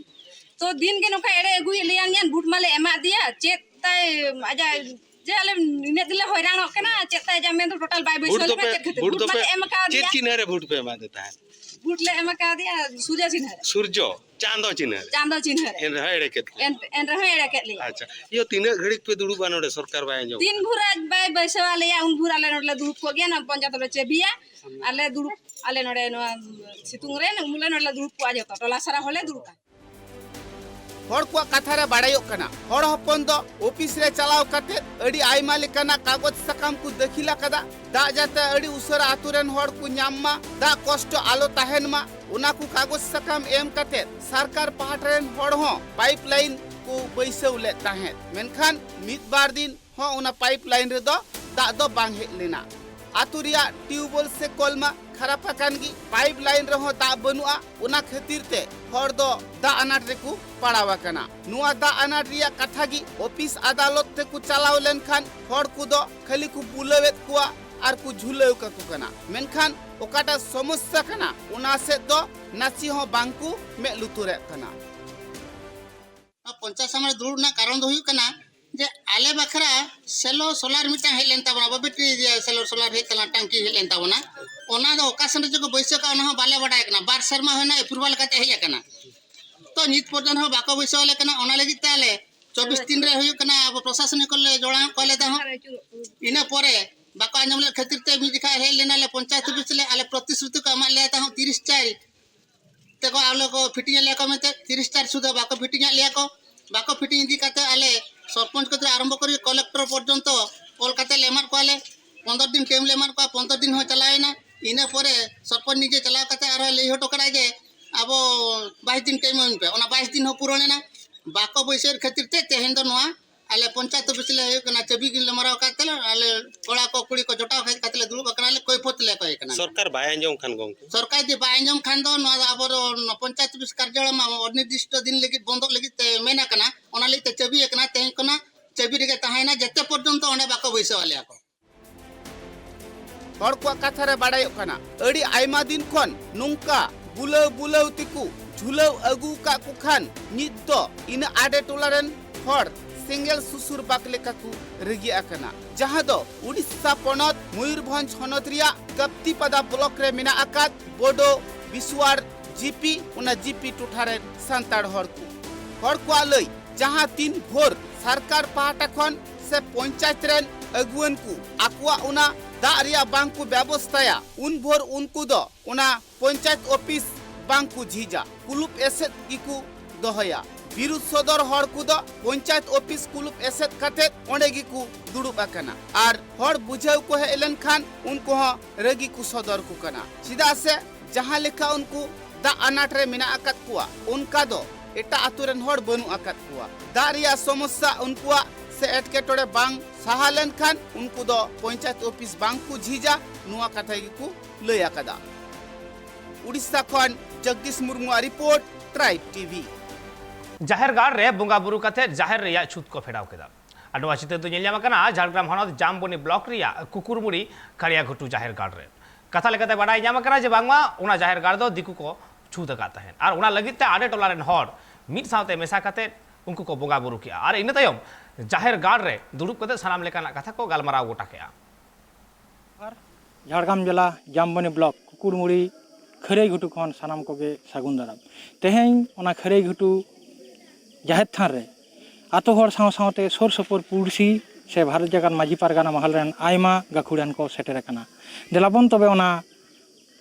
ᱛᱚ ᱫᱤᱱ ᱜᱮ ᱱᱚᱝᱠᱟ ᱮᱲᱮ ᱟᱹᱜᱩᱭᱮᱫ ᱞᱮᱭᱟ ᱱᱤᱡ ᱟᱱ᱾ ᱵᱷᱳᱴ ᱢᱟᱞᱮ ᱮᱢᱟᱫ ᱫᱮᱭᱟ, ᱪᱮᱫ ᱛᱟᱭ ᱟᱡᱟᱜ ᱡᱮ ᱟᱞᱮ ᱱᱤᱱᱟᱹᱜ ᱫᱤᱱ ᱞᱮ ᱦᱚᱭᱨᱟᱱᱚᱜ ᱠᱟᱱᱟ, ᱪᱮᱫ ᱛᱟᱭ ᱟᱡᱟᱜ ᱢᱮᱱ ᱫᱚ ᱴᱳᱴᱟᱞ ᱵᱟᱭ ᱵᱟᱹᱭᱥᱟᱹᱣ ᱞᱮᱠᱷᱟᱱ ᱪᱮᱫ ᱠᱷᱟᱹᱛᱤᱨ? ᱵᱷᱳᱴ ᱢᱟᱞᱮ ᱮᱢ ᱟᱠᱟᱣ ᱪᱮᱫ ᱫᱮᱭᱟ᱾ ᱪᱤᱱᱦᱟᱹ ᱨᱮ ᱵᱷᱳᱴ ᱯᱮ ᱮᱢᱟᱫᱮ ᱛᱟᱦᱮᱸᱫ? ᱵᱷᱳᱴ ᱞᱮ ᱮᱢ ᱟᱠᱟᱣ ᱫᱮᱭᱟ ᱥᱩᱨᱡᱚ ᱪᱤᱱᱦᱟᱹ ᱨᱮ᱾ ᱥᱩᱨᱡᱚ ᱪᱟᱸᱫᱚ ᱪᱤᱱᱦᱟᱹ ᱨᱮ᱾ ᱪᱟᱸᱫᱚ ᱪᱤᱱᱦᱟᱹ ᱨᱮ᱾ ᱮᱱ ᱨᱮᱦᱚᱸ ᱮᱲᱮ ᱠᱮᱫ ᱯᱮ᱾ ᱮᱱ, ᱮᱱ ᱨᱮᱦᱚᱸ ᱮᱲᱮ ᱠᱮᱫ ᱞᱮᱭᱟ᱾ ᱟᱪᱪᱷᱟ, ᱤᱭᱟᱹ ᱛᱤᱱᱟᱹᱜ ᱜᱷᱟᱹᱲᱤᱡ ᱯᱮ ᱫᱩᱲᱩᱵᱼᱟ ᱱᱚᱰᱮ, ᱥᱚᱨᱠᱟᱨ ᱵᱟᱭ ᱟᱸᱡᱚᱢ? ᱛᱤᱱ ᱵᱷᱳᱨ ᱟᱡ ᱵᱟᱭ ᱵᱟᱹᱭᱥᱟᱹᱣ ᱟᱞᱮᱭᱟ, ᱩᱱ ᱵᱷᱳᱨ ᱟᱞᱮ ᱱᱚᱰᱮ ᱞᱮ ᱫᱩᱲᱩᱵ ᱠᱚᱜ ᱜᱮᱭᱟ, ᱱᱚᱣᱟ ᱯᱚᱧᱪᱟᱭᱮᱛ ᱨᱮ ᱪᱟᱹᱵᱤᱭᱟ᱾ ᱟᱞᱮ ᱫᱩᱲᱩᱵ, ᱟᱞᱮ ᱱᱚᱰᱮ ᱱᱚᱣᱟ ᱥᱤᱛᱩᱝ ᱨᱮ ᱩᱢᱩᱞ ᱞᱮ ᱱᱚᱰᱮ ᱞᱮ ᱫᱩᱲᱩᱵ ᱠᱚᱜᱼᱟ, ᱡᱚᱛᱚ ᱴᱚᱞᱟ ᱥᱟᱨᱟ ᱦᱚᱲ ᱞᱮ ᱫᱩᱲᱩᱵᱼᱟ᱾ ᱦᱚᱲ ᱠᱚᱣᱟᱜ ᱠᱟᱛᱷᱟ ᱨᱮ ᱵᱟᱲᱟᱭᱚᱜ ᱠᱟᱱᱟ, ᱦᱚᱲ ᱦᱚᱯᱚᱱ ᱫᱚ ᱚᱯᱷᱤᱥ ᱨᱮ ᱪᱟᱞᱟᱣ ᱠᱟᱛᱮ ᱟᱹᱰᱤ ᱟᱭᱢᱟ ᱞᱮᱠᱟᱱᱟᱜ ᱠᱟᱜᱚᱡᱽ ᱥᱟᱠᱟᱢ ᱠᱚ ᱫᱟᱹᱠᱷᱤᱞ ᱟᱠᱟᱫᱟ᱾ ᱫᱟᱜ ᱡᱟᱛᱮ ᱟᱹᱰᱤ ᱩᱥᱟᱹᱨᱟ ᱟᱛᱳ ᱨᱮᱱ ᱦᱚᱲ ᱠᱚ ᱧᱟᱢ ᱢᱟ, ᱫᱟᱜ ᱠᱚᱥᱴᱚ ᱟᱞᱚ ᱛᱟᱦᱮᱱ ᱢᱟ, ᱚᱱᱟ ᱠᱚ ᱠᱟᱜᱚᱡᱽ ᱥᱟᱠᱟᱢ ᱮᱢ ᱠᱟᱛᱮ ᱥᱚᱨᱠᱟᱨ ᱯᱟᱦᱴᱟ ᱨᱮᱱ ᱦᱚᱲ ᱦᱚᱸ ᱯᱟᱭᱤᱯ ᱞᱟᱭᱤᱱ ᱠᱚ ᱵᱟᱹᱭᱥᱟᱹᱣ ᱞᱮᱫ ᱛᱟᱦᱮᱸᱫ᱾ ᱢᱮᱱᱠᱷᱟᱱ ᱢᱤᱫ ᱵᱟᱨ ᱫᱤᱱ ᱦᱚᱸ ᱚᱱᱟ ᱯᱟᱭᱤᱯ ᱞᱟᱭᱤᱱ ᱨᱮᱫᱚ ᱫᱟᱜ ᱫᱚ ᱵᱟᱝ ᱦᱮᱡ ᱞᱮᱱᱟ᱾ ᱟᱛᱳ ᱨᱮᱭᱟᱜ ᱴᱤᱭᱩᱵᱚᱭᱮᱞ ᱥᱮ ᱠᱚᱞ ᱢᱟ ᱠᱷᱟᱨᱟᱯ ᱟᱠᱟᱱ ᱜᱮ, ᱯᱟᱭᱤᱯ ᱞᱟᱭᱤᱱ ᱨᱮᱦᱚᱸ ᱫᱟᱜ ᱵᱟᱹᱱᱩᱜᱼᱟ᱾ ᱚᱱᱟ ᱠᱷᱟᱹᱛᱤᱨ ᱛᱮ ᱦᱚᱲ ᱫᱚ ᱫᱟᱜ ᱟᱱᱟᱴ ᱨᱮᱠᱚ ᱯᱟᱲᱟᱣ ᱟᱠᱟᱱᱟ᱾ ᱱᱚᱣᱟ ᱫᱟᱜ ᱟᱱᱟᱴ ᱨᱮᱭᱟᱜ ᱠᱟᱛᱷᱟ ᱜᱮ ᱚᱯᱷᱤᱥ ᱟᱫᱟᱞᱚᱛ ᱛᱮᱠᱚ ᱪᱟᱞᱟᱣ ᱞᱮᱱᱠᱷᱟᱱ ᱦᱚᱲ ᱠᱚᱫᱚ ᱠᱷᱟᱹᱞᱤ ᱠᱚ ᱵᱩᱞᱟᱹᱣᱮᱫ ᱠᱚᱣᱟ ᱟᱨ ᱠᱚ ᱡᱷᱩᱞᱟᱹᱣ ᱠᱟᱠᱚ ᱠᱟᱱᱟ᱾ ᱢᱮᱱᱠᱷᱟᱱ ᱚᱠᱟᱴᱟᱜ ᱥᱚᱢᱚᱥᱥᱟ ᱠᱟᱱᱟ, ᱚᱱᱟ ᱥᱮᱫ ᱫᱚ ᱱᱟᱥᱮ ᱦᱚᱸ ᱵᱟᱝ ᱠᱚ ᱢᱮᱫ ᱞᱩᱛᱩᱨᱮᱫ ᱠᱟᱱᱟ᱾ ᱯᱚᱧᱪᱟᱭᱮᱛ ᱥᱟᱢᱟᱝ ᱨᱮ ᱫᱩᱲᱩᱵ ᱨᱮᱱᱟᱜ ᱠᱟᱨᱚᱱ ᱫᱚ ᱦᱩᱭᱩᱜ ᱠᱟᱱᱟ ᱡᱮ ᱟᱞᱮ ᱵᱟᱠᱷᱨᱟ ᱥᱮᱞᱚ ᱥᱳᱞᱟᱨ ᱢᱤᱫᱴᱟᱝ ᱦᱮᱡ ᱞᱮᱱ ᱛᱟᱵᱚᱱᱟ, ᱵᱟᱵᱮ ᱴᱤ ᱥᱮᱞᱚ ᱥᱳᱞᱟᱨ ᱦᱮᱡ ᱛᱟᱞᱟᱝ ᱴᱟᱝᱠᱤ ᱦᱮᱡ ᱞᱮᱱ ᱛᱟᱵᱚᱱᱟ, ᱚᱱᱟ ᱫᱚ ᱚᱠᱟ ᱥᱮᱱ ᱨᱮᱪᱚ ᱠᱚ ᱵᱟᱹᱭᱥᱟᱹᱣ ᱠᱟᱜᱼᱟ, ᱚᱱᱟ ᱦᱚᱸ ᱵᱟᱞᱮ ᱵᱟᱰᱟᱭ ᱠᱟᱱᱟ᱾ ᱵᱟᱨ ᱥᱮᱨᱢᱟ ᱦᱩᱭᱱᱟ ᱮᱯᱨᱩᱵᱷᱟᱞ ᱠᱟᱛᱮ ᱦᱮᱡ ᱟᱠᱟᱱᱟ, ᱛᱚ ᱱᱤᱛ ᱯᱚᱨᱡᱚᱱᱛᱚ ᱦᱚᱸ ᱵᱟᱠᱚ ᱵᱟᱹᱭᱥᱟᱹᱣ ᱟᱞᱮ ᱠᱟᱱᱟ᱾ ᱚᱱᱟ ᱞᱟᱹᱜᱤᱫ ᱛᱮ ᱟᱞᱮ ᱪᱚᱵᱵᱤᱥ ᱫᱤᱱ ᱨᱮ ᱦᱩᱭᱩᱜ ᱠᱟᱱᱟ, ᱟᱵᱚ ᱯᱨᱚᱥᱟᱥᱚᱱᱤᱠ ᱠᱚᱞᱮ ᱡᱚᱲᱟᱣ ᱠᱚᱣᱟ ᱞᱮᱫᱟ ᱦᱚᱸ, ᱤᱱᱟᱹ ᱯᱚᱨᱮ ᱵᱟᱠᱚ ᱟᱸᱡᱚᱢ ᱞᱮᱫ ᱠᱷᱟᱹᱛᱤᱨ ᱛᱮ ᱢᱤᱫ ᱡᱚᱠᱷᱟ ᱦᱮᱡ ᱞᱮᱱᱟᱞᱮ ᱯᱚᱧᱪᱟᱭᱮᱛ ᱚᱯᱷᱤᱥ ᱞᱮ, ᱟᱞᱮ ᱯᱨᱚᱛᱤᱥᱨᱩᱛᱤ ᱠᱚ ᱮᱢᱟᱜ ᱞᱮᱭᱟ ᱛᱟᱦᱮᱸᱫ ᱛᱤᱨᱤᱥ ᱪᱟᱨ ᱛᱮᱠᱚ ᱟᱞᱮ ᱠᱚ ᱯᱷᱤᱴᱤᱝ ᱟᱞᱮᱭᱟ ᱠᱚ ᱢᱮᱱᱛᱮ, ᱛᱤᱨᱤᱥ ᱪᱟᱨ ᱥᱩᱫᱷᱟᱹ ᱵᱟᱠᱚ ᱯᱷᱤᱴᱤᱝ ᱟᱫ ᱞᱮᱭᱟ ᱠᱚ᱾ ᱵᱟᱠᱚ ᱯᱷᱤᱴᱤᱝ ᱤᱫᱤ ᱠᱟᱛᱮ ᱟᱞᱮ ᱥᱚᱨᱯᱚᱧᱪ ᱠᱚᱛᱮ ᱟᱨᱟᱢᱵᱷᱚ ᱠᱚᱨᱮ ᱠᱚᱞᱮᱠᱴᱚᱨ ᱯᱚᱨᱡᱚᱱᱛᱚ ᱚᱞ ᱠᱟᱛᱮ ᱞᱮ ᱮᱢᱟᱫ ᱠᱚᱣᱟᱞᱮ᱾ ᱯᱚᱱᱫᱽᱨᱚ ᱫᱤᱱ ᱴᱟᱭᱤᱢ ᱞᱮ ᱮᱢᱟᱫ ᱠᱚᱣᱟ, ᱯᱚᱱᱫᱽᱨᱚ ᱫᱤᱱ ᱦᱚᱸ ᱪᱟᱞᱟᱣ ᱮᱱᱟ᱾ ᱤᱱᱟᱹ ᱯᱚᱨᱮ ᱥᱚᱨᱯᱚᱧᱪ ᱱᱤᱡᱮ ᱪᱟᱞᱟᱣ ᱠᱟᱛᱮ ᱟᱨᱦᱚᱸ ᱞᱟᱹᱭ ᱦᱚᱴᱚ ᱠᱟᱫᱟᱭ ᱡᱮ ᱟᱵᱚ ᱵᱟᱭᱤᱥ ᱫᱤᱱ ᱴᱟᱭᱤᱢ ᱮᱢ ᱯᱮ᱾ ᱚᱱᱟ ᱵᱟᱭᱤᱥ ᱫᱤᱱ ᱦᱚᱸ ᱯᱩᱨᱟᱹᱣ ᱮᱱᱟ, ᱵᱟᱠᱚ ᱵᱟᱹᱭᱥᱟᱹᱣ ᱠᱷᱟᱹᱛᱤᱨ ᱛᱮ ᱛᱮᱦᱮᱧ ᱫᱚ ᱱᱚᱣᱟ ᱟᱞᱮ ᱯᱚᱧᱪᱟᱭᱮᱛ ᱚᱯᱷᱤᱥ ᱞᱮ ᱦᱩᱭᱩᱜ ᱠᱟᱱᱟ, ᱪᱟᱹᱵᱤ ᱜᱤᱧ ᱞᱮ ᱢᱟᱨᱟᱣ ᱠᱟᱜ ᱛᱮᱞᱮ, ᱟᱞᱮ ᱠᱚᱲᱟ ᱠᱚ ᱠᱩᱲᱤ ᱠᱚ ᱡᱚᱴᱟᱣ ᱦᱮᱡ ᱠᱟᱛᱮ ᱞᱮ ᱫᱩᱲᱩᱵ ᱟᱠᱟᱱᱟ, ᱞᱮ ᱠᱟᱹᱭᱯᱷᱚᱛ ᱞᱮ ᱠᱚᱭ ᱠᱟᱱᱟ᱾ ᱥᱚᱨᱠᱟᱨ ᱵᱟᱭ ᱟᱸᱡᱚᱢ ᱠᱷᱟᱱ ᱜᱚᱢᱠᱮ? ᱥᱚᱨᱠᱟᱨ ᱡᱩᱫᱤ ᱵᱟᱭ ᱟᱸᱡᱚᱢ ᱠᱷᱟᱱ ᱫᱚ ᱱᱚᱣᱟ ᱫᱚ ᱟᱵᱚ ᱫᱚ ᱱᱚᱣᱟ ᱯᱚᱧᱪᱟᱭᱮᱛ ᱚᱯᱷᱤᱥ ᱠᱟᱨᱡᱟᱞᱚᱭ ᱢᱟ ᱚᱱᱤᱨᱫᱤᱥᱴᱚ ᱫᱤᱱ ᱞᱟᱹᱜᱤᱫ ᱵᱚᱱᱫᱚᱜ ᱞᱟᱹᱜᱤᱫ ᱛᱮ ᱢᱮᱱ ᱟᱠᱟᱱᱟ, ᱚᱱᱟ ᱞᱟᱹᱜᱤᱫ ᱛᱮ ᱪᱟᱹᱵᱤ ᱟᱠᱟᱱᱟ, ᱛᱮᱦᱮᱧ ᱠᱷᱚᱱᱟᱜ ᱪᱟᱹᱵᱤ ᱨᱮᱜᱮ ᱛᱟᱦᱮᱸᱭᱮᱱᱟ, ᱡᱮᱛᱮ ᱯᱚᱨᱡᱚᱱᱛᱚ ᱚᱸᱰᱮ ᱵᱟᱠᱚ ᱵᱟᱹᱭᱥᱟᱹᱣ ᱟᱞᱮᱭᱟ ᱠᱚ᱾ ᱦᱚᱲ ᱠᱚᱣᱟᱜ ᱠᱟᱛᱷᱟ ᱨᱮ ᱵᱟᱲᱟᱭᱚᱜ ᱠᱟᱱᱟ, ᱟᱹᱰᱤ ᱟᱭᱢᱟ ᱫᱤᱱ ᱠᱷᱚᱱ ᱱᱚᱝᱠᱟ ᱵᱩᱞᱟᱹᱣ ᱵᱩᱞᱟᱹᱣ ᱛᱮᱠᱚ ᱡᱷᱩᱞᱟᱹᱣ ᱟᱹᱜᱩ ᱟᱠᱟᱫ ᱠᱚ ᱠᱷᱟᱱ ᱱᱤᱛ ᱫᱚ ᱤᱱᱟᱹ ᱟᱰᱮ ᱴᱚᱞᱟ ᱨᱮᱱ ᱦᱚᱲ ᱥᱮᱸᱜᱮᱞ ᱥᱩᱥᱩᱨ ᱵᱟᱜᱽ ᱞᱮᱠᱟ ᱠᱚ ᱨᱟᱹᱜᱤ ᱟᱠᱟᱱᱟ, ᱡᱟᱦᱟᱸ ᱫᱚ ᱩᱰᱤᱥᱥᱟ ᱯᱚᱱᱚᱛ ᱢᱚᱭᱩᱨᱵᱷᱚᱸᱡᱽ ᱦᱚᱱᱚᱛ ᱨᱮᱭᱟᱜ ᱠᱟᱯᱛᱤᱯᱟᱫᱟ ᱵᱞᱚᱠ ᱨᱮ ᱢᱮᱱᱟᱜ ᱟᱠᱟᱫ ᱵᱳᱰᱳ ᱵᱤᱥᱣᱟᱨ ᱡᱤᱯᱤ, ᱚᱱᱟ ᱡᱤᱯᱤ ᱴᱚᱴᱷᱟ ᱨᱮᱱ ᱥᱟᱱᱛᱟᱲ ᱦᱚᱲ ᱠᱚ᱾ ᱦᱚᱲ ᱠᱚᱣᱟᱜ ᱞᱟᱹᱭ, ᱡᱟᱦᱟᱸ ᱛᱤᱱ ᱵᱷᱳᱨ ᱥᱚᱨᱠᱟᱨ ᱯᱟᱦᱴᱟ ᱠᱷᱚᱱ ᱥᱮ ᱯᱚᱧᱪᱟᱭᱮᱛ ᱨᱮᱱ ᱟᱹᱜᱩᱣᱟᱹᱱ ᱠᱚ ᱟᱠᱚᱣᱟᱜ ᱚᱱᱟ ᱫᱟᱜ ᱨᱮᱭᱟᱜ ᱵᱟᱝ ᱠᱚ ᱵᱮᱵᱚᱥᱛᱟᱭᱟ, ᱩᱱ ᱵᱷᱳᱨ ᱩᱱᱠᱩ ᱫᱚ ᱚᱱᱟ ᱯᱚᱧᱪᱟᱭᱮᱛ ᱚᱯᱷᱤᱥ ᱵᱟᱝ ᱠᱚ ᱡᱷᱤᱡᱟ, ᱠᱩᱞᱩᱯ ᱮᱥᱮᱫ ᱜᱮᱠᱚ ᱫᱚᱦᱚᱭᱟ᱾ ᱵᱤᱨᱩᱫᱷ ᱥᱚᱫᱚᱨ ᱦᱚᱲ ᱠᱚᱫᱚ ᱯᱚᱧᱪᱟᱭᱮᱛ ᱚᱯᱷᱤᱥ ᱠᱩᱞᱩᱯ ᱮᱥᱮᱫ ᱠᱟᱛᱮ ᱚᱸᱰᱮ ᱜᱮᱠᱚ ᱫᱩᱲᱩᱵ ᱟᱠᱟᱱᱟ᱾ ᱟᱨ ᱦᱚᱲ ᱵᱩᱡᱷᱟᱹᱣ ᱠᱚ ᱦᱮᱡ ᱞᱮᱱᱠᱷᱟᱱ ᱩᱱᱠᱩ ᱦᱚᱸ ᱨᱟᱹᱜᱤ ᱠᱚ ᱥᱚᱫᱚᱨ ᱠᱚ ᱠᱟᱱᱟ᱾ ᱪᱮᱫᱟᱜ ᱥᱮ ᱡᱟᱦᱟᱸ ᱞᱮᱠᱟ ᱩᱱᱠᱩ ᱫᱟᱜ ᱟᱱᱟᱴ ᱨᱮ ᱢᱮᱱᱟᱜ ᱟᱠᱟᱫ ᱠᱚᱣᱟ, ᱚᱱᱠᱟ ᱫᱚ ᱮᱴᱟᱜ ᱟᱛᱳ ᱨᱮᱱ ᱦᱚᱲ ᱵᱟᱹᱱᱩᱜ ᱟᱠᱟᱫ ᱠᱚᱣᱟ᱾ ᱫᱟᱜ ᱨᱮᱭᱟᱜ ᱥᱚᱢᱚᱥᱥᱟ ᱩᱱᱠᱩᱣᱟᱜ ᱥᱮ ᱮᱴᱠᱮᱴᱚᱬᱮ ᱵᱟᱝ ᱥᱟᱦᱟ ᱞᱮᱱᱠᱷᱟᱱ ᱩᱱᱠᱩ ᱫᱚ ᱯᱚᱧᱪᱟᱭᱮᱛ ᱚᱯᱷᱤᱥ ᱵᱟᱝ ᱠᱚ ᱡᱷᱤᱡᱟ, ᱱᱚᱣᱟ ᱠᱟᱛᱷᱟ ᱜᱮᱠᱚ ᱞᱟᱹᱭ ᱟᱠᱟᱫᱟ᱾ ᱩᱰᱤᱥᱟ ᱠᱷᱚᱱ ᱡᱚᱜᱫᱤᱥ ᱢᱩᱨᱢᱩᱣᱟᱜ ᱨᱤᱯᱳᱨᱴ, ᱴᱨᱟᱭᱤᱵᱽ ᱴᱤᱵᱷᱤ᱾ ᱡᱟᱦᱮᱨ ᱜᱟᱲ ᱨᱮ ᱵᱚᱸᱜᱟ ᱵᱩᱨᱩ ᱠᱟᱛᱮ ᱡᱟᱦᱮᱨ ᱨᱮᱭᱟᱜ ᱪᱷᱩᱛ ᱠᱚ ᱯᱷᱮᱰᱟᱣ ᱠᱮᱫᱟ᱾ ᱟᱨ ᱱᱚᱣᱟ ᱪᱤᱛᱟᱹᱨ ᱫᱚ ᱧᱮᱞ ᱧᱟᱢ ᱟᱠᱟᱱᱟ ᱡᱷᱟᱲᱜᱨᱟᱢ ᱦᱚᱱᱚᱛ ᱡᱟᱢᱵᱚᱱᱤ ᱵᱞᱚᱠ ᱨᱮᱭᱟᱜ ᱠᱩᱠᱩᱨᱢᱩᱲᱤ ᱠᱷᱟᱲᱤᱭᱟ ᱜᱷᱩᱴᱩ ᱡᱟᱦᱮᱨ ᱜᱟᱲ ᱨᱮ᱾ ᱠᱟᱛᱷᱟ ᱞᱮᱠᱟᱛᱮ ᱵᱟᱰᱟᱭ ᱧᱟᱢ ᱟᱠᱟᱱᱟ ᱡᱮ ᱵᱟᱝᱢᱟ ᱚᱱᱟ ᱡᱟᱦᱮᱨ ᱜᱟᱲ ᱫᱚ ᱫᱤᱠᱩ ᱠᱚ ᱪᱷᱩᱛ ᱟᱠᱟᱫ ᱛᱟᱦᱮᱸᱫ ᱟᱨ ᱚᱱᱟ ᱞᱟᱹᱜᱤᱫ ᱛᱮ ᱟᱰᱮ ᱴᱚᱞᱟ ᱨᱮᱱ ᱦᱚᱲ ᱢᱤᱫ ᱥᱟᱶᱛᱮ ᱢᱮᱥᱟ ᱠᱟᱛᱮ ᱩᱱᱠᱩ ᱠᱚ ᱵᱚᱸᱜᱟ ᱵᱩᱨᱩ ᱠᱮᱜᱼᱟ ᱟᱨ ᱤᱱᱟᱹ ᱛᱟᱭᱚᱢ ᱡᱟᱦᱮᱨ ᱜᱟᱲ ᱨᱮ ᱫᱩᱲᱩᱵ ᱠᱟᱛᱮ ᱥᱟᱱᱟᱢ ᱞᱮᱠᱟᱱᱟᱜ ᱠᱟᱛᱷᱟ ᱠᱚ ᱜᱟᱞᱢᱟᱨᱟᱣ ᱜᱚᱴᱟ ᱠᱮᱜᱼᱟ᱾ ᱡᱷᱟᱲᱜᱨᱟᱢ ᱡᱮᱞᱟ ᱡᱟᱢᱵᱚᱱᱤ ᱵᱞᱚᱠ ᱠᱩᱠᱩᱨᱢᱩᱲᱤ ᱠᱷᱟᱹᱨᱟᱹᱭ ᱜᱷᱩᱴᱩ ᱠᱷᱚᱱ ᱥᱟᱱᱟᱢ ᱠᱚᱜᱮ ᱥᱟᱹᱜᱩᱱ ᱫᱟᱨᱟᱢ᱾ ᱛᱮᱦᱮᱧ ᱚᱱᱟ ᱠᱷᱟᱹᱨᱟᱹᱭ ᱜᱷᱩᱴᱩ ᱡᱟᱦᱮᱨ ᱛᱷᱟᱱ ᱨᱮ ᱟᱛᱳ ᱦᱚᱲ ᱥᱟᱶ ᱥᱟᱶᱛᱮ ᱥᱩᱨ ᱥᱩᱯᱩᱨ ᱯᱩᱲᱥᱤ ᱥᱮ ᱵᱷᱟᱨᱚᱛ ᱡᱟᱠᱟᱛ ᱢᱟᱹᱡᱷᱤ ᱯᱟᱨᱜᱟᱱᱟ ᱢᱚᱦᱚᱞ ᱨᱮᱱ ᱟᱭᱢᱟ ᱜᱟᱹᱠᱷᱩᱲᱟᱱ ᱠᱚ ᱥᱮᱴᱮᱨ ᱟᱠᱟᱱᱟ᱾ ᱫᱮᱞᱟᱵᱚᱱ ᱛᱚᱵᱮ ᱚᱱᱟ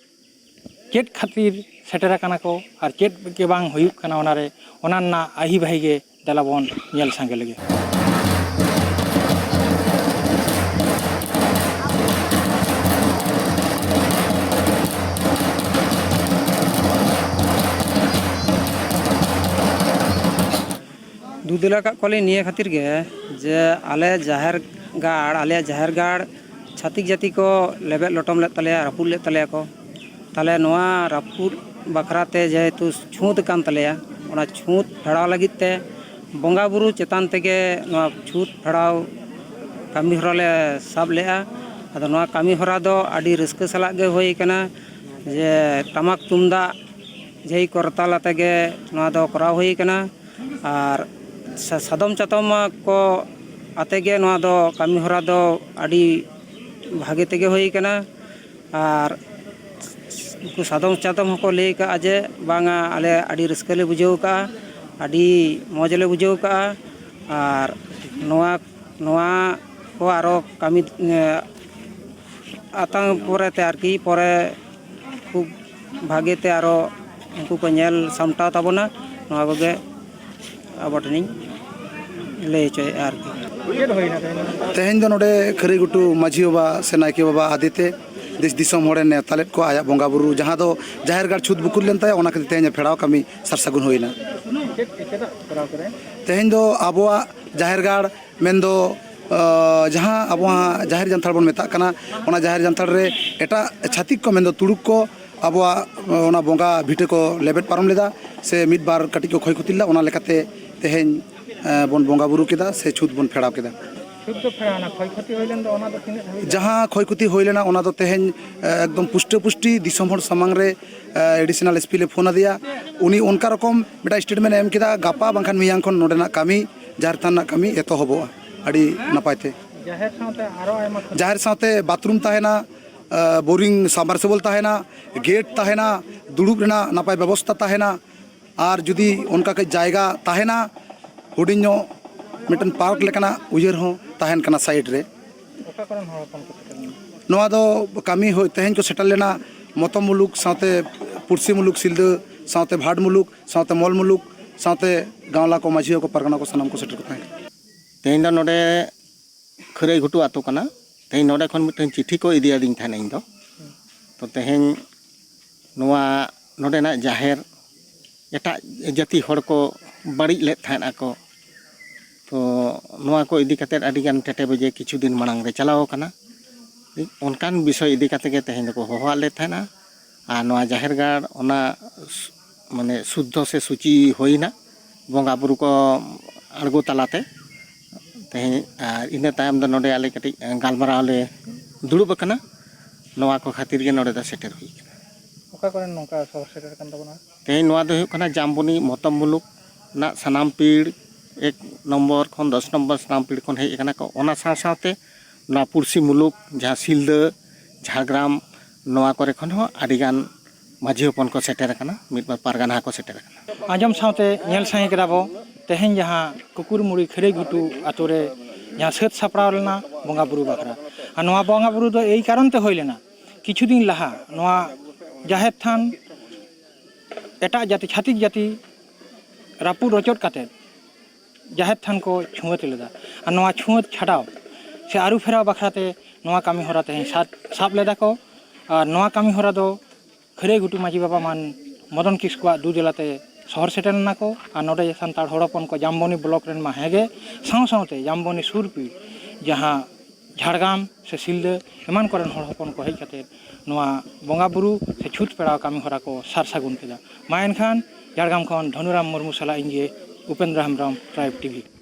ᱪᱮᱫ ᱠᱷᱟᱹᱛᱤᱨ ᱥᱮᱴᱮᱨ ᱟᱠᱟᱱᱟ ᱠᱚ ᱟᱨ ᱪᱮᱫ ᱜᱮ ᱵᱟᱝ ᱦᱩᱭᱩᱜ ᱠᱟᱱᱟ ᱚᱱᱟᱨᱮ, ᱚᱱᱟ ᱨᱮᱱᱟᱜ ᱟᱹᱦᱤ ᱵᱟᱹᱦᱤ ᱜᱮ ᱫᱮᱞᱟ ᱵᱚᱱ ᱧᱮᱞ ᱥᱟᱸᱜᱮ ᱞᱮᱜᱮ᱾ ᱫᱩ ᱫᱮᱞᱟ ᱠᱟᱜ ᱠᱚᱣᱟᱞᱤᱧ ᱱᱤᱭᱟᱹ ᱠᱷᱟᱹᱛᱤᱨ ᱜᱮ ᱡᱮ ᱟᱞᱮ ᱡᱟᱦᱮᱨ ᱜᱟᱲ, ᱟᱞᱮᱭᱟᱜ ᱡᱟᱦᱮᱨ ᱜᱟᱲ ᱪᱷᱟᱹᱛᱤᱠ ᱡᱟᱹᱛᱤ ᱠᱚ ᱞᱮᱵᱮᱫ ᱞᱚᱴᱚᱢ ᱞᱮᱫ ᱛᱟᱞᱮᱭᱟ, ᱨᱟᱹᱯᱩᱫ ᱞᱮᱫ ᱛᱟᱞᱮᱭᱟ ᱠᱚ᱾ ᱛᱟᱦᱚᱞᱮ ᱱᱚᱣᱟ ᱨᱟᱹᱯᱩᱫ ᱵᱟᱠᱷᱨᱟ ᱛᱮ ᱡᱮᱦᱮᱛᱩ ᱪᱷᱩᱸᱛ ᱠᱟᱱ ᱛᱟᱞᱮᱭᱟ, ᱚᱱᱟ ᱪᱷᱩᱸᱛ ᱯᱷᱮᱲᱟᱣ ᱞᱟᱹᱜᱤᱫ ᱛᱮ ᱵᱚᱸᱜᱟ ᱵᱩᱨᱩ ᱪᱮᱛᱟᱱ ᱛᱮᱜᱮ ᱱᱚᱣᱟ ᱪᱷᱩᱸᱛ ᱯᱷᱮᱲᱟᱣ ᱠᱟᱹᱢᱤ ᱦᱚᱨᱟ ᱞᱮ ᱥᱟᱵ ᱞᱮᱜᱼᱟ᱾ ᱟᱫᱚ ᱱᱚᱣᱟ ᱠᱟᱹᱢᱤ ᱦᱚᱨᱟ ᱫᱚ ᱟᱹᱰᱤ ᱨᱟᱹᱥᱠᱟᱹ ᱥᱟᱞᱟᱜ ᱜᱮ ᱦᱩᱭ ᱠᱟᱱᱟ, ᱡᱮ ᱴᱟᱢᱟᱠ ᱛᱩᱢᱫᱟᱜ ᱡᱷᱟᱹᱭ ᱠᱚᱨᱛᱟᱞ ᱟᱛᱮ ᱜᱮ ᱱᱚᱣᱟ ᱫᱚ ᱠᱚᱨᱟᱣ ᱦᱩᱭ ᱠᱟᱱᱟ᱾ ᱟᱨ ᱥᱟ-, ᱥᱟᱫᱚᱢ ᱪᱟᱛᱚᱢ ᱠᱚ ᱟᱛᱮ ᱜᱮ ᱱᱚᱣᱟ ᱫᱚ ᱠᱟᱹᱢᱤ ᱦᱚᱨᱟ ᱫᱚ ᱟᱹᱰᱤ ᱵᱷᱟᱜᱮ ᱛᱮᱜᱮ ᱦᱩᱭ ᱠᱟᱱᱟ᱾ ᱟᱨ ᱩᱱᱠᱩ ᱥᱟᱫᱚᱢ ᱪᱟᱛᱚᱢ ᱦᱚᱸᱠᱚ ᱞᱟᱹᱭ ᱠᱟᱜᱼᱟ ᱡᱮ ᱵᱟᱝᱟ, ᱟᱞᱮ ᱟᱹᱰᱤ ᱨᱟᱹᱥᱠᱟᱹ ᱞᱮ ᱵᱩᱡᱷᱟᱹᱣ ᱠᱟᱜᱼᱟ, ᱟᱹᱰᱤ ᱢᱚᱡᱽ ᱞᱮ ᱵᱩᱡᱷᱟᱹᱣ ᱠᱟᱜᱼᱟ᱾ ᱟᱨ ᱱᱚᱣᱟ, ᱱᱚᱣᱟ ᱠᱚ ᱟᱨᱚ ᱠᱟᱹᱢᱤ, ᱮ, ᱟᱛᱟᱝ ᱯᱚᱨᱮᱛᱮ ᱟᱨᱠᱤ, ᱯᱚᱨᱮ ᱠᱷᱩᱵ ᱵᱷᱟᱜᱮ ᱛᱮ ᱟᱨᱚ ᱩᱱᱠᱩ ᱠᱚ ᱧᱮᱞ ᱥᱟᱢᱴᱟᱣ ᱛᱟᱵᱚᱱᱟ᱾ ᱱᱚᱣᱟ ᱠᱚᱜᱮ ᱟᱵᱚ ᱴᱷᱮᱱᱤᱧ ᱞᱟᱹᱭ ᱦᱚᱪᱚᱭᱮᱫᱼᱟ ᱟᱨᱠᱤ᱾ ᱪᱮᱫ ᱦᱩᱭᱱᱟ ᱛᱮᱦᱮᱧ? ᱛᱮᱦᱮᱧ ᱫᱚ ᱱᱚᱰᱮ ᱠᱷᱟᱹᱨᱟᱹᱭ ᱜᱷᱩᱴᱩ ᱢᱟᱹᱡᱷᱤ ᱵᱟᱵᱟ ᱥᱮ ᱱᱟᱭᱠᱮ ᱵᱟᱵᱟ ᱟᱫᱮᱛᱮ ᱫᱮᱥ ᱫᱤᱥᱚᱢ ᱦᱚᱲᱮ ᱱᱮᱣᱛᱟ ᱞᱮᱫ ᱠᱚᱣᱟ ᱟᱭᱟᱜ ᱵᱚᱸᱜᱟ ᱵᱩᱨᱩ, ᱡᱟᱦᱟᱸ ᱫᱚ ᱡᱟᱦᱮᱨ ᱜᱟᱲ ᱪᱷᱩᱛ ᱵᱩᱠᱩᱫ ᱞᱮᱱ ᱛᱟᱭᱟ, ᱚᱱᱟ ᱠᱷᱟᱹᱛᱤᱨ ᱛᱮᱦᱮᱧ ᱯᱷᱮᱲᱟᱣ ᱠᱟᱹᱢᱤ ᱥᱟᱨ ᱥᱟᱹᱜᱩᱱ ᱦᱩᱭᱱᱟ᱾ ᱪᱮᱫ ᱪᱮᱫᱟᱜ ᱠᱚᱨᱟᱣ ᱠᱮᱫᱟᱭ? ᱛᱮᱦᱮᱧ ᱫᱚ ᱟᱵᱚᱣᱟᱜ ᱡᱟᱦᱮᱨ ᱜᱟᱲ ᱢᱮᱱᱫᱚ, ᱟᱸ, ᱡᱟᱦᱟᱸ ᱟᱵᱚᱣᱟᱜ ᱡᱟᱦᱮᱨ ᱡᱟᱱᱛᱷᱟᱲ ᱵᱚᱱ ᱢᱮᱛᱟᱜ ᱠᱟᱱᱟ, ᱚᱱᱟ ᱡᱟᱦᱮᱨ ᱡᱟᱱᱛᱷᱟᱲ ᱨᱮ ᱮᱴᱟᱜ ᱪᱷᱟᱹᱛᱤᱠ ᱠᱚ ᱢᱮᱱᱫᱚ ᱛᱩᱲᱩᱠ ᱠᱚ ᱟᱵᱚᱣᱟᱜ, ᱟᱸ, ᱚᱱᱟ ᱵᱚᱸᱜᱟ ᱵᱷᱤᱴᱟᱹ ᱠᱚ ᱞᱮᱵᱮᱫ ᱯᱟᱨᱚᱢ ᱞᱮᱫᱟ ᱥᱮ ᱢᱤᱫ ᱵᱟᱨ ᱠᱟᱹᱴᱤᱡ ᱠᱚ ᱠᱷᱚᱭ ᱠᱷᱚᱛᱤ ᱞᱮᱫᱟ, ᱚᱱᱟ ᱞᱮᱠᱟᱛᱮ ᱛᱮᱦᱮᱧ, ᱟᱸ, ᱵᱚᱱ ᱵᱚᱸᱜᱟ ᱵᱩᱨᱩ ᱠᱮᱫᱟ ᱥᱮ ᱪᱷᱩᱛ ᱵᱚᱱ ᱯᱷᱮᱲᱟᱣ ᱠᱮᱫᱟ᱾ ᱪᱷᱩᱛ ᱫᱚ ᱯᱷᱮᱲᱟᱣ ᱮᱱᱟ, ᱠᱷᱚᱭ ᱠᱷᱚᱛᱤ ᱦᱩᱭ ᱞᱮᱱ ᱫᱚ ᱚᱱᱟ ᱫᱚ ᱛᱤᱱᱟᱹᱜ ᱫᱷᱟᱹᱵᱤᱡ? ᱡᱟᱦᱟᱸ ᱠᱷᱚᱭ ᱠᱷᱚᱛᱤ ᱦᱩᱭ ᱞᱮᱱᱟ, ᱚᱱᱟ ᱫᱚ ᱛᱮᱦᱮᱧ, ᱟᱸ, ᱮᱠᱫᱚᱢ ᱯᱩᱥᱴᱟᱹ ᱯᱩᱥᱴᱤ ᱫᱤᱥᱚᱢ ᱦᱚᱲ ᱥᱟᱢᱟᱝ ᱨᱮ, ᱟᱸ, ᱮᱰᱤᱥᱚᱱᱟᱞ ᱮᱥ ᱯᱤ ᱞᱮ ᱯᱷᱳᱱ ᱟᱫᱮᱭᱟ, ᱩᱱᱤ ᱚᱱᱠᱟ ᱨᱚᱠᱚᱢ ᱢᱤᱫᱴᱟᱝ ᱥᱴᱮᱴᱢᱮᱱᱴ ᱮ ᱮᱢ ᱠᱮᱫᱟ, ᱜᱟᱯᱟ ᱵᱟᱝᱠᱷᱟᱱ ᱢᱮᱭᱟᱝ ᱠᱷᱚᱱ ᱱᱚᱰᱮᱱᱟᱜ ᱠᱟᱹᱢᱤ, ᱡᱟᱦᱮᱨ ᱛᱷᱟᱱ ᱨᱮᱱᱟᱜ ᱠᱟᱹᱢᱤ ᱮᱛᱚᱦᱚᱵᱚᱜᱼᱟ ᱟᱹᱰᱤ ᱱᱟᱯᱟᱭ ᱛᱮ᱾ ᱡᱟᱦᱮᱨ ᱥᱟᱶᱛᱮ ᱟᱨᱚ ᱟᱭᱢᱟ ᱠᱷᱚᱱ ᱡᱟᱦᱮᱨ ᱥᱟᱶᱛᱮ ᱵᱟᱛᱷᱨᱩᱢ ᱛᱟᱦᱮᱱᱟ, ᱟᱸ, ᱵᱳᱨᱤᱝ ᱥᱟᱵᱢᱟᱨᱥᱤᱵᱚᱞ ᱛᱟᱦᱮᱱᱟ, ᱜᱮᱴ ᱛᱟᱦᱮᱱᱟ, ᱫᱩᱲᱩᱵ ᱨᱮᱱᱟᱜ ᱱᱟᱯᱟᱭ ᱵᱮᱵᱚᱥᱛᱷᱟ ᱛᱟᱦᱮᱱᱟ, ᱟᱨ ᱡᱩᱫᱤ ᱚᱱᱠᱟ ᱠᱟᱹᱡ ᱡᱟᱭᱜᱟ ᱛᱟᱦᱮᱱᱟ, ᱦᱩᱰᱤᱧ ᱧᱚᱜ ᱢᱤᱫᱴᱮᱱ ᱯᱟᱨᱠ ᱞᱮᱠᱟᱱᱟᱜ ᱩᱭᱦᱟᱹᱨ ᱦᱚᱸ ᱛᱟᱦᱮᱱ ᱠᱟᱱᱟ ᱥᱟᱭᱤᱰ ᱨᱮ᱾ ᱚᱠᱟ ᱠᱚᱨᱮᱱ ᱦᱚᱲ ᱦᱚᱯᱚᱱ ᱠᱚ ᱥᱮᱴᱮᱨ ᱞᱮᱱᱟ? ᱱᱚᱣᱟ ᱫᱚ ᱠᱟᱹᱢᱤ ᱦᱩᱭ, ᱛᱮᱦᱮᱧ ᱠᱚ ᱥᱮᱴᱮᱨ ᱞᱮᱱᱟ ᱢᱚᱛᱚᱢ ᱢᱩᱞᱩᱠ ᱥᱟᱶᱛᱮ ᱯᱩᱲᱥᱤ ᱢᱩᱞᱩᱠ ᱥᱤᱞᱫᱟᱹ ᱥᱟᱶᱛᱮ ᱵᱷᱟᱴ ᱢᱩᱞᱩᱠ ᱥᱟᱶᱛᱮ ᱢᱚᱞ ᱢᱩᱞᱩᱠ ᱥᱟᱶᱛᱮ ᱜᱟᱶᱞᱟ ᱠᱚ, ᱢᱟᱹᱡᱷᱤ ᱠᱚ, ᱯᱟᱨᱜᱟᱱᱟ ᱠᱚ, ᱥᱟᱱᱟᱢ ᱠᱚ ᱥᱮᱴᱮᱨ ᱠᱚ ᱛᱟᱦᱮᱸ ᱠᱟᱱᱟ᱾ ᱛᱮᱦᱮᱧ ᱫᱚ ᱱᱚᱰᱮ ᱠᱷᱟᱹᱨᱟᱹᱭ ᱜᱷᱩᱴᱩ ᱟᱹᱛᱩ ᱠᱟᱱᱟ᱾ ᱛᱮᱦᱮᱧ ᱱᱚᱰᱮ ᱠᱷᱚᱱ ᱢᱤᱫᱴᱮᱱ ᱪᱤᱴᱷᱤ ᱠᱚ ᱤᱫᱤᱭᱟᱫᱤᱧ ᱛᱟᱦᱮᱱᱟ ᱤᱧ ᱫᱚ᱾ ᱛᱚ ᱛᱮᱦᱮᱧ ᱱᱚᱣᱟ ᱱᱚᱰᱮᱱᱟᱜ ᱡᱟᱦᱮᱨ ᱮᱴᱟᱜ ᱡᱟᱹᱛᱤ ᱦᱚᱲ ᱠᱚ ᱵᱟᱹᱲᱤᱡ ᱞᱮᱫ ᱛᱟᱦᱮᱸᱫ ᱟᱠᱚ᱾ ᱛᱚ ᱱᱚᱣᱟ ᱠᱚ ᱤᱫᱤ ᱠᱟᱛᱮᱫ ᱟᱹᱰᱤᱜᱟᱱ ᱴᱮᱴᱮ ᱵᱮᱡᱮ ᱠᱤᱪᱷᱩ ᱫᱤᱱ ᱢᱟᱲᱟᱝ ᱨᱮ ᱪᱟᱞᱟᱣ ᱟᱠᱟᱱᱟ᱾ ᱚᱱᱠᱟᱱ ᱵᱤᱥᱚᱭ ᱤᱫᱤ ᱠᱟᱛᱮ ᱜᱮ ᱛᱮᱦᱮᱧ ᱫᱚᱠᱚ ᱦᱚᱦᱚᱣᱟᱫ ᱞᱮ ᱛᱟᱦᱮᱱᱟ᱾ ᱟᱨ ᱱᱚᱣᱟ ᱡᱟᱦᱮᱨ ᱜᱟᱲ ᱚᱱᱟ ᱥᱩ-, ᱢᱟᱱᱮ ᱥᱩᱫᱽᱫᱷᱚ ᱥᱮ ᱥᱩᱪᱤ ᱦᱩᱭᱱᱟ ᱵᱚᱸᱜᱟ ᱵᱩᱨᱩ ᱠᱚ ᱟᱬᱜᱚ ᱛᱟᱞᱟᱛᱮ᱾ ᱛᱮᱦᱮᱧ ᱟᱨ ᱤᱱᱟᱹ ᱛᱟᱭᱚᱢ ᱫᱚ ᱱᱚᱰᱮ ᱟᱞᱮ ᱠᱟᱹᱴᱤᱡ ᱜᱟᱞᱢᱟᱨᱟᱣ ᱞᱮ ᱫᱩᱲᱩᱵ ᱟᱠᱟᱱᱟ᱾ ᱱᱚᱣᱟ ᱠᱚ ᱠᱷᱟᱹᱛᱤᱨ ᱜᱮ ᱱᱚᱰᱮ ᱫᱚ ᱥᱮᱴᱮᱨ ᱦᱩᱭ ᱟᱠᱟᱱᱟ᱾ ᱚᱠᱟ ᱠᱚᱨᱮᱱ ᱱᱚᱝᱠᱟ ᱥᱚᱦᱚᱨ ᱥᱮᱴᱮᱨ ᱠᱟᱱ ᱛᱟᱵᱚᱱᱟ? ᱛᱮᱦᱮᱧ ᱱᱚᱣᱟ ᱫᱚ ᱦᱩᱭᱩᱜ ᱠᱟᱱᱟ ᱡᱟᱢᱵᱚᱱᱤ ᱢᱚᱛᱚᱢ ᱢᱩᱞᱩᱠ ᱨᱮᱱᱟᱜ ᱥᱟᱱᱟᱢ ᱯᱤᱲ, ᱮᱠ ᱱᱚᱢᱵᱚᱨ ᱠᱷᱚᱱ ᱫᱚᱥ ᱱᱚᱢᱵᱚᱨ ᱥᱟᱱᱟᱢ ᱯᱤᱲ ᱠᱷᱚᱱ ᱦᱮᱡ ᱟᱠᱟᱱᱟ ᱠᱚ᱾ ᱚᱱᱟ ᱥᱟᱶ ᱥᱟᱶᱛᱮ ᱱᱚᱣᱟ ᱯᱩᱲᱥᱤ ᱢᱩᱞᱩᱠ ᱡᱟᱦᱟᱸ ᱥᱤᱞᱫᱟᱹ, ᱡᱷᱟᱲᱜᱨᱟᱢ, ᱱᱚᱣᱟ ᱠᱚᱨᱮ ᱠᱷᱚᱱ ᱦᱚᱸ ᱟᱹᱰᱤᱜᱟᱱ ᱢᱟᱹᱡᱷᱤ ᱦᱚᱯᱚᱱ ᱠᱚ ᱥᱮᱴᱮᱨ ᱟᱠᱟᱱᱟ, ᱢᱤᱫ ᱵᱟᱨ ᱯᱟᱨᱜᱟᱱᱟ ᱦᱚᱸᱠᱚ ᱥᱮᱴᱮᱨ ᱟᱠᱟᱱᱟ᱾ ᱟᱸᱡᱚᱢ ᱥᱟᱶᱛᱮ ᱧᱮᱞ ᱥᱟᱸᱜᱮ ᱠᱮᱫᱟ ᱵᱚ, ᱛᱮᱦᱮᱧ ᱡᱟᱦᱟᱸ ᱠᱩᱠᱩᱨᱢᱩᱲᱤ ᱠᱷᱟᱹᱨᱟᱹᱭ ᱜᱷᱩᱴᱩ ᱟᱛᱳ ᱨᱮ ᱡᱟᱦᱟᱸ ᱥᱟᱹᱛ ᱥᱟᱯᱲᱟᱣ ᱞᱮᱱᱟ ᱵᱚᱸᱜᱟ ᱵᱩᱨᱩ ᱵᱟᱠᱷᱨᱟ, ᱟᱨ ᱱᱚᱣᱟ ᱵᱚᱸᱜᱟ ᱵᱩᱨᱩ ᱫᱚ ᱮᱭ ᱠᱟᱨᱚᱱ ᱛᱮ ᱦᱩᱭ ᱞᱮᱱᱟ, ᱠᱤᱪᱷᱩ ᱫᱤᱱ ᱞᱟᱦᱟ ᱱᱚᱣᱟ ᱡᱟᱦᱮᱨ ᱛᱷᱟᱱ ᱮᱴᱟᱜ ᱡᱟᱹᱛᱤ, ᱪᱷᱟᱹᱛᱤᱠ ᱡᱟᱹᱛᱤ ᱨᱟᱹᱯᱩᱫ ᱨᱚᱪᱚᱫ ᱠᱟᱛᱮᱫ ᱡᱟᱦᱮᱨ ᱛᱷᱟᱱ ᱠᱚ ᱪᱷᱩᱣᱟᱹᱛ ᱞᱮᱫᱟ᱾ ᱟᱨ ᱱᱚᱣᱟ ᱪᱷᱩᱣᱟᱹᱛ ᱪᱷᱟᱰᱟᱣ ᱥᱮ ᱟᱹᱨᱩ ᱯᱷᱮᱨᱟᱣ ᱵᱟᱠᱷᱨᱟ ᱛᱮ ᱱᱚᱣᱟ ᱠᱟᱹᱢᱤ ᱦᱚᱨᱟ ᱛᱮᱦᱮᱧ ᱥᱟᱵ ᱥᱟᱵ ᱞᱮᱫᱟ ᱠᱚ᱾ ᱟᱨ ᱱᱚᱣᱟ ᱠᱟᱹᱢᱤ ᱦᱚᱨᱟ ᱫᱚ ᱠᱷᱟᱹᱨᱟᱹᱭ ᱜᱷᱩᱴᱩ ᱢᱟᱹᱡᱷᱤ ᱵᱟᱵᱟ ᱢᱟᱱ ᱢᱚᱫᱚᱱ ᱠᱤᱥᱠᱩᱣᱟᱜ ᱫᱩ ᱡᱮᱞᱟᱛᱮ ᱥᱚᱦᱚᱨ ᱥᱮᱴᱮᱨ ᱞᱮᱱᱟ ᱠᱚ᱾ ᱟᱨ ᱱᱚᱰᱮ ᱥᱟᱱᱛᱟᱲ ᱦᱚᱲ ᱦᱚᱯᱚᱱ ᱠᱚ ᱡᱟᱢᱵᱚᱱᱤ ᱵᱞᱚᱠ ᱨᱮᱱ ᱢᱟ ᱦᱮᱸᱜᱮ, ᱥᱟᱶ ᱥᱟᱶᱛᱮ ᱡᱟᱢᱵᱚᱱᱤ ᱥᱩᱨ ᱯᱤᱲ ᱡᱟᱦᱟᱸ ᱡᱷᱟᱲᱜᱨᱟᱢ ᱥᱮ ᱥᱤᱞᱫᱟᱹ ᱮᱢᱟᱱ ᱠᱚᱨᱮᱱ ᱦᱚᱲ ᱦᱚᱯᱚᱱ ᱠᱚ ᱦᱮᱡ ᱠᱟᱛᱮ ᱱᱚᱣᱟ ᱵᱚᱸᱜᱟ ᱵᱩᱨᱩ ᱥᱮ ᱪᱷᱩᱛ ᱯᱮᱲᱟᱣ ᱠᱟᱹᱢᱤ ᱦᱚᱨᱟ ᱠᱚ ᱥᱟᱨ ᱥᱟᱹᱜᱩᱱ ᱠᱮᱫᱟ᱾ ᱢᱟ ᱮᱱᱠᱷᱟᱱ ᱡᱷᱟᱲᱜᱨᱟᱢ ᱠᱷᱚᱱ ᱫᱷᱚᱱᱩᱨᱟᱢ ᱢᱩᱨᱢᱩ ᱥᱟᱞᱟᱜ ᱤᱧ ᱜᱮ ᱩᱯᱮᱱᱫᱨᱚ ᱦᱮᱢᱵᱨᱚᱢ, ᱴᱨᱟᱭᱤᱵᱽ ᱴᱤᱵᱷᱤ᱾